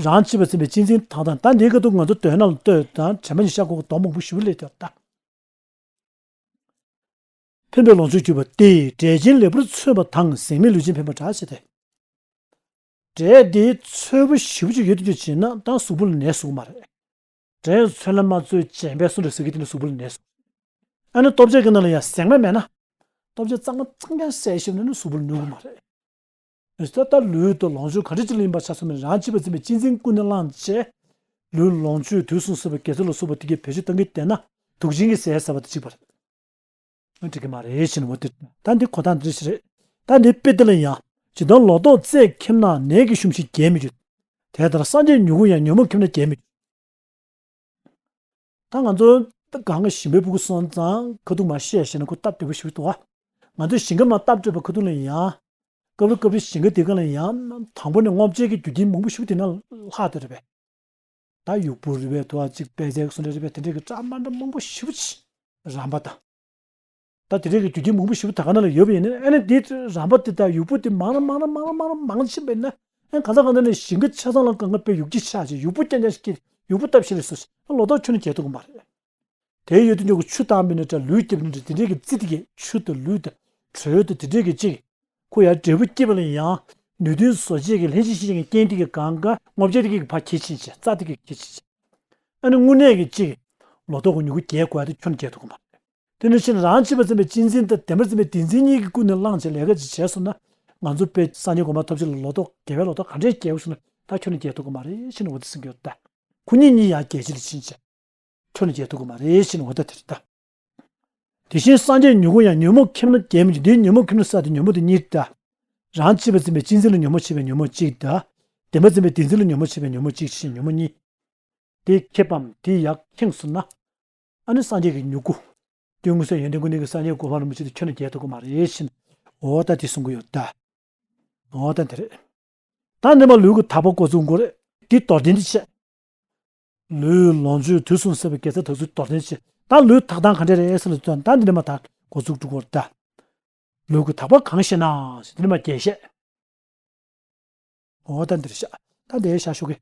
རང་གཅེས་པར་འཛིན་པའི་གཅེས་འཛིན་དག་དང་། ད་འདིའི་ཁ་ཐུག་ང་ཚོ་དོན་ལ་ལྟོས་དང་དྲན་པ་ཉིད་ཤ་གོ་གི་དོན་མང་པོ་ཞེ་པོ་སླེབས་ཡོད་ད། འཕེན་པའི་ལོངས་སྤྱོད་གྱུར་པ་སྟེ། འབྲས་ཆན་ལེགས་པར་ཚོས་པ་དང་། ཟེགས་མའི་ལུས་ཅན་འཕེན་པ་འདྲ་ཞེས་ཏེ། འབྲས་དེ་ཚོས་པ་ཞེ་པོ་ཅིག་ཡོད་དུ་ཅིག་བྱས་ན་ད་གཟུགས་པོ་ལ་ནད་ཟུག་མ་རེད། འབྲས་ཚོས་ལ་མ་ཚོས་ཅན་པས་སུ་འདྲ་ཟེར་གི་དེ་འདྲ་གཟུགས་པོ་ལ་ནད་ཟུག་ཨ་ནི་ལྟོ་ཆས་ཀྱི་ནང་ལ་ཡང་ཟེགས་མ་མེད་ན། ལྟོ་ཆས་གཙང་མ་གཙང་རྐྱང་བཟས་ཤེས་ན་ནི་གཟུགས་པོ་ལ་ནུས་གི་མ་རེད། ད་ལྟ་ལུས་དང་ལོངས་སྤྱོད་ག་འདྲ་ཅིག་ལ་ཡིན་པ་ཆ་ཚང་མ་རང་གཅེས་པར་འཛིན་པའི་གཅེས་འཛིན་ཀུན་ནས་བསླངས་བྱས། ལུས་ལོངས་སྤྱོད་དུས་གསུམ་གསོ་བའི་དགེ་རྩ་ལ་སོགས་པ་དེ་གའི་བེད་སྤྱོད་གཏང་གི་བསྡད་ན་དུག་ཅན་གྱི་ཟས་ཟ་བ་དང་གཅིག་པ་རེད། འགྲིག་གི་མ་རེད་ཞེས་ནས་འོ་དེ། ད་འདི་གོ་སྟངས་འདི་འདྲ་ཞིག་རེད། ད་འདི་དཔེ་དེ་ལ་ཡང་། ཇི་ལྟར་ལོ་ཏོག་རྩྭས་ཁེབས་ན་ནད་ཀྱི་ཞུམ་ཞིང་རྒྱལ་མི་འགྱུར། དེ་ལྟར་སངས་རྒྱས་མྱུ་གུ་ཡང་ཉོན་མོངས་ཁེབས་ན་རྒྱལ་མི་འགྱུར། ད་ང་ཚོ་གང་ག་ཞིང་པའི་ཕྲུ་གུ་སོང་ཙང་ཁ་ཐུག་མར་བཤད་བཤད་ན་ཁོ་སྟབས་བདེ་པོ་ཞིག་འདུག་ཨ། ང་ཚོ་ཞིང་ཁ་མར་བཏབ་སྤྲད་པ་ཁ་ཐུག་ལ་ཡང་། སྐབས་རེ་སྐབས་རེ་ཞིང་ཁ་དེ་ག་ལ་ཡང་དང་པོ་ནས་སྔོ་ཚལ་གྱི་རྒྱུ་རྐྱེན་མང་པོ་ཞིག་དེ་ན་ལྷག་བསྡད་རེད་པས། ད་ཡུག་པོ་རེད་པས། དུ་བ་གཅིག་པད་ཚལ་གྱི་སོ་འདྲ་རེད་པས། དེ་འདྲའི་གི་བཀྲ་མ་འདྲ་མང་པོ་ཞེ་པོ་ཅིག་རམ་པ་དང་། ད་དེ་འདྲའི་གི་རྒྱུ་རྐྱེན་མང་པོ་ཞེ་པོ་ད་ག་ན་ལ་ཡོད་པ་ཡིན་ན། ཨ་ནི་དེ་རམ་པ་དེ་དང་ཡུག་པོ་དེ་མང་ར་མང་ར་མང་ར་མང་ར་མང་ཕྱིན་པ་ཡིན་ན། ཨ་ནི་གང་ས་གང་ས་ནས་ཞིང་ཁ་ཆ་ཚང་ལ་གང་ག་པའི་ཡུག་ཅིག་ཆགས་ཤིང་ཡུག་པོ་རྐྱང་རྐྱང་ཞིག་སྐྱེས། ཡུག་པོ་བཏབ་ཤེས་ལས་སོ་ཞིག་ལོ་ཏོག་ཁྱོན་ནས་རྒྱས་ཐུབ་ཀྱི་མ་རེད། དེ་ཡོད་དུས་ཉོ་གི་ཆུ་བཏང་མིན་ནི་འདྲ། ལུད་རྒྱབ་ནི་འདྲ། དེ་འདྲའི་གི་རྩི་དེ་གི་ཆུ་དང་ལུད་དང་དྲོད་དང་དེ་འདྲའི་གི་གཅིག་ཁོ་ཡར་འབྲས་བུ་སྐྱེས་པ་ལ་ཡང་ནུས་ལྡན་བཟོ་བྱེད་ཀྱི་ལྷན་ཅིག་ཤེས་བྱ་གི་རྐྱེན་དེ་གི་གང་ག་སྔོ་ཚལ་དེ་གི་ཕར་གྱེས་ཕྱིན་བྱས། རྩྭ་དེ་གི་གྱེས་ཕྱིན་བྱས། ཨ་ནི་དངོས་གནས་ཀྱི་གཅིག་ལོ་ཏོག་གི་མྱུ་གུ་རྒྱས་དགོས་ཡ་དེ་ཁྱོན་ནས་རྒྱས་ཐུབ་ཀྱི་མ་རེད། དེ་ནི་ཕྱིན་རང་གཅེས་པར་འཛིན་པའི་གཅེས་འཛིན་དང་བདེན་པར་འཛིན་པའི་བདེན་འཛིན་གཉིས་ཀྱི་ཀུན་ནས་བསླངས་བྱས་ལས་ཀ་ཅིག་བྱས་སོང་ན། ང་ཚོ་དཔེ་སངས་རྒྱས་གོང་མ་ཐོབ་ཕྱིར་ལོ་ཏོག་དགེ་བའི་ལོ་ཏོག་ག་འདྲས་རྒྱས་དགོས་སོང་ན་ད་ཁྱོན་ནས་རྒྱས་ཐུབ་ཀྱི་མ་རེད་ཞེས་ནས་འོ་དེ་ཟེར་གྱི་ཡོད་ད། ཁོ་གཉིས་གཉིས་ཡར་རྒྱས་ཕྱིར་ཕྱིན་བྱས། ཁྱོན་ནས་རྒྱས་ཐུབ་ཀྱི་མ་རེད་ཞེས་ནས་འོ་ད་དེ་རེད་ད། དེ་བཞིན་སངས་རྒྱས་མྱུ་གུ་ཡང་ཉོན་མོངས་ཁེབས་ན་རྒྱལ་མི་འགྱུར། འདིའི་ཉོན་མོངས་ཁེབས་ན་ས་དེ་ཉོན་མོངས་དེ་གཉིས་ད། རང་གཅེས་པར་འཛིན་པའི་གཅེས་འཛིན་ལ་ཉོན་མོངས་ཆེ་བའི་ཉོན་མོངས་གཅིག་ད། བདེན་པར་འཛིན་པའི་བདེན་འཛིན་ལ་ཉོན་མོངས་ཆེ་བའི་ཉོན་མོངས་གཅིག་ཞེས་ཉོན་མོངས་གཉིས། དེ་ཁེབས་པའམ་དེ་ཡར་ཁེངས་སོང་ན། ཨ་ནི་སངས་རྒྱས་ཀྱི་མྱུ་གུ། དོན་དངོས་སུ་ཡོན་ཏན་ཀུན་ལྡན་གྱི་སངས་རྒྱས་གོ་འཕང་རིན་པོ་ཆེ་དེ་ཁྱོན་ནས་རྒྱས་ཐུབ་ཀྱི་མ་རེད་ཞེས་ནས། འོ་ད་དེ་གསུང་གི་ཡོད་ད། འོ་ད་འདི་རེད། ད་འདི་མ་ལུས་ཀྱི་དག་པ་འགོ་ཚུགས་འགོ་རེད། འདི་མདོར་བསྟན་འདི་བྱས། ལུས་ལོངས་སྤྱོད་དུས་གསུམ་གསོ་བའི་དགེ་རྩ་དག་ཚུལ་མདོར་བསྟན་བྱས། ད་ལུས་དག་སྟངས་ག་འདྲ་རེད་ཟེར་ལ་ལྟོས་ན། ད་འདི་འདྲ་མ་དག་འགོ་ཚུགས་འགྲོ་གི་རེད་ད། ལུས་ཀྱི་དག་པ་གང་ཞེ་ན་ཟེར་འདི་འདྲ་མ་རྒྱས་བཤད། འོ་ད་འདིར་བཞག་ད་འདིར་བཞག་ཞུ་གི།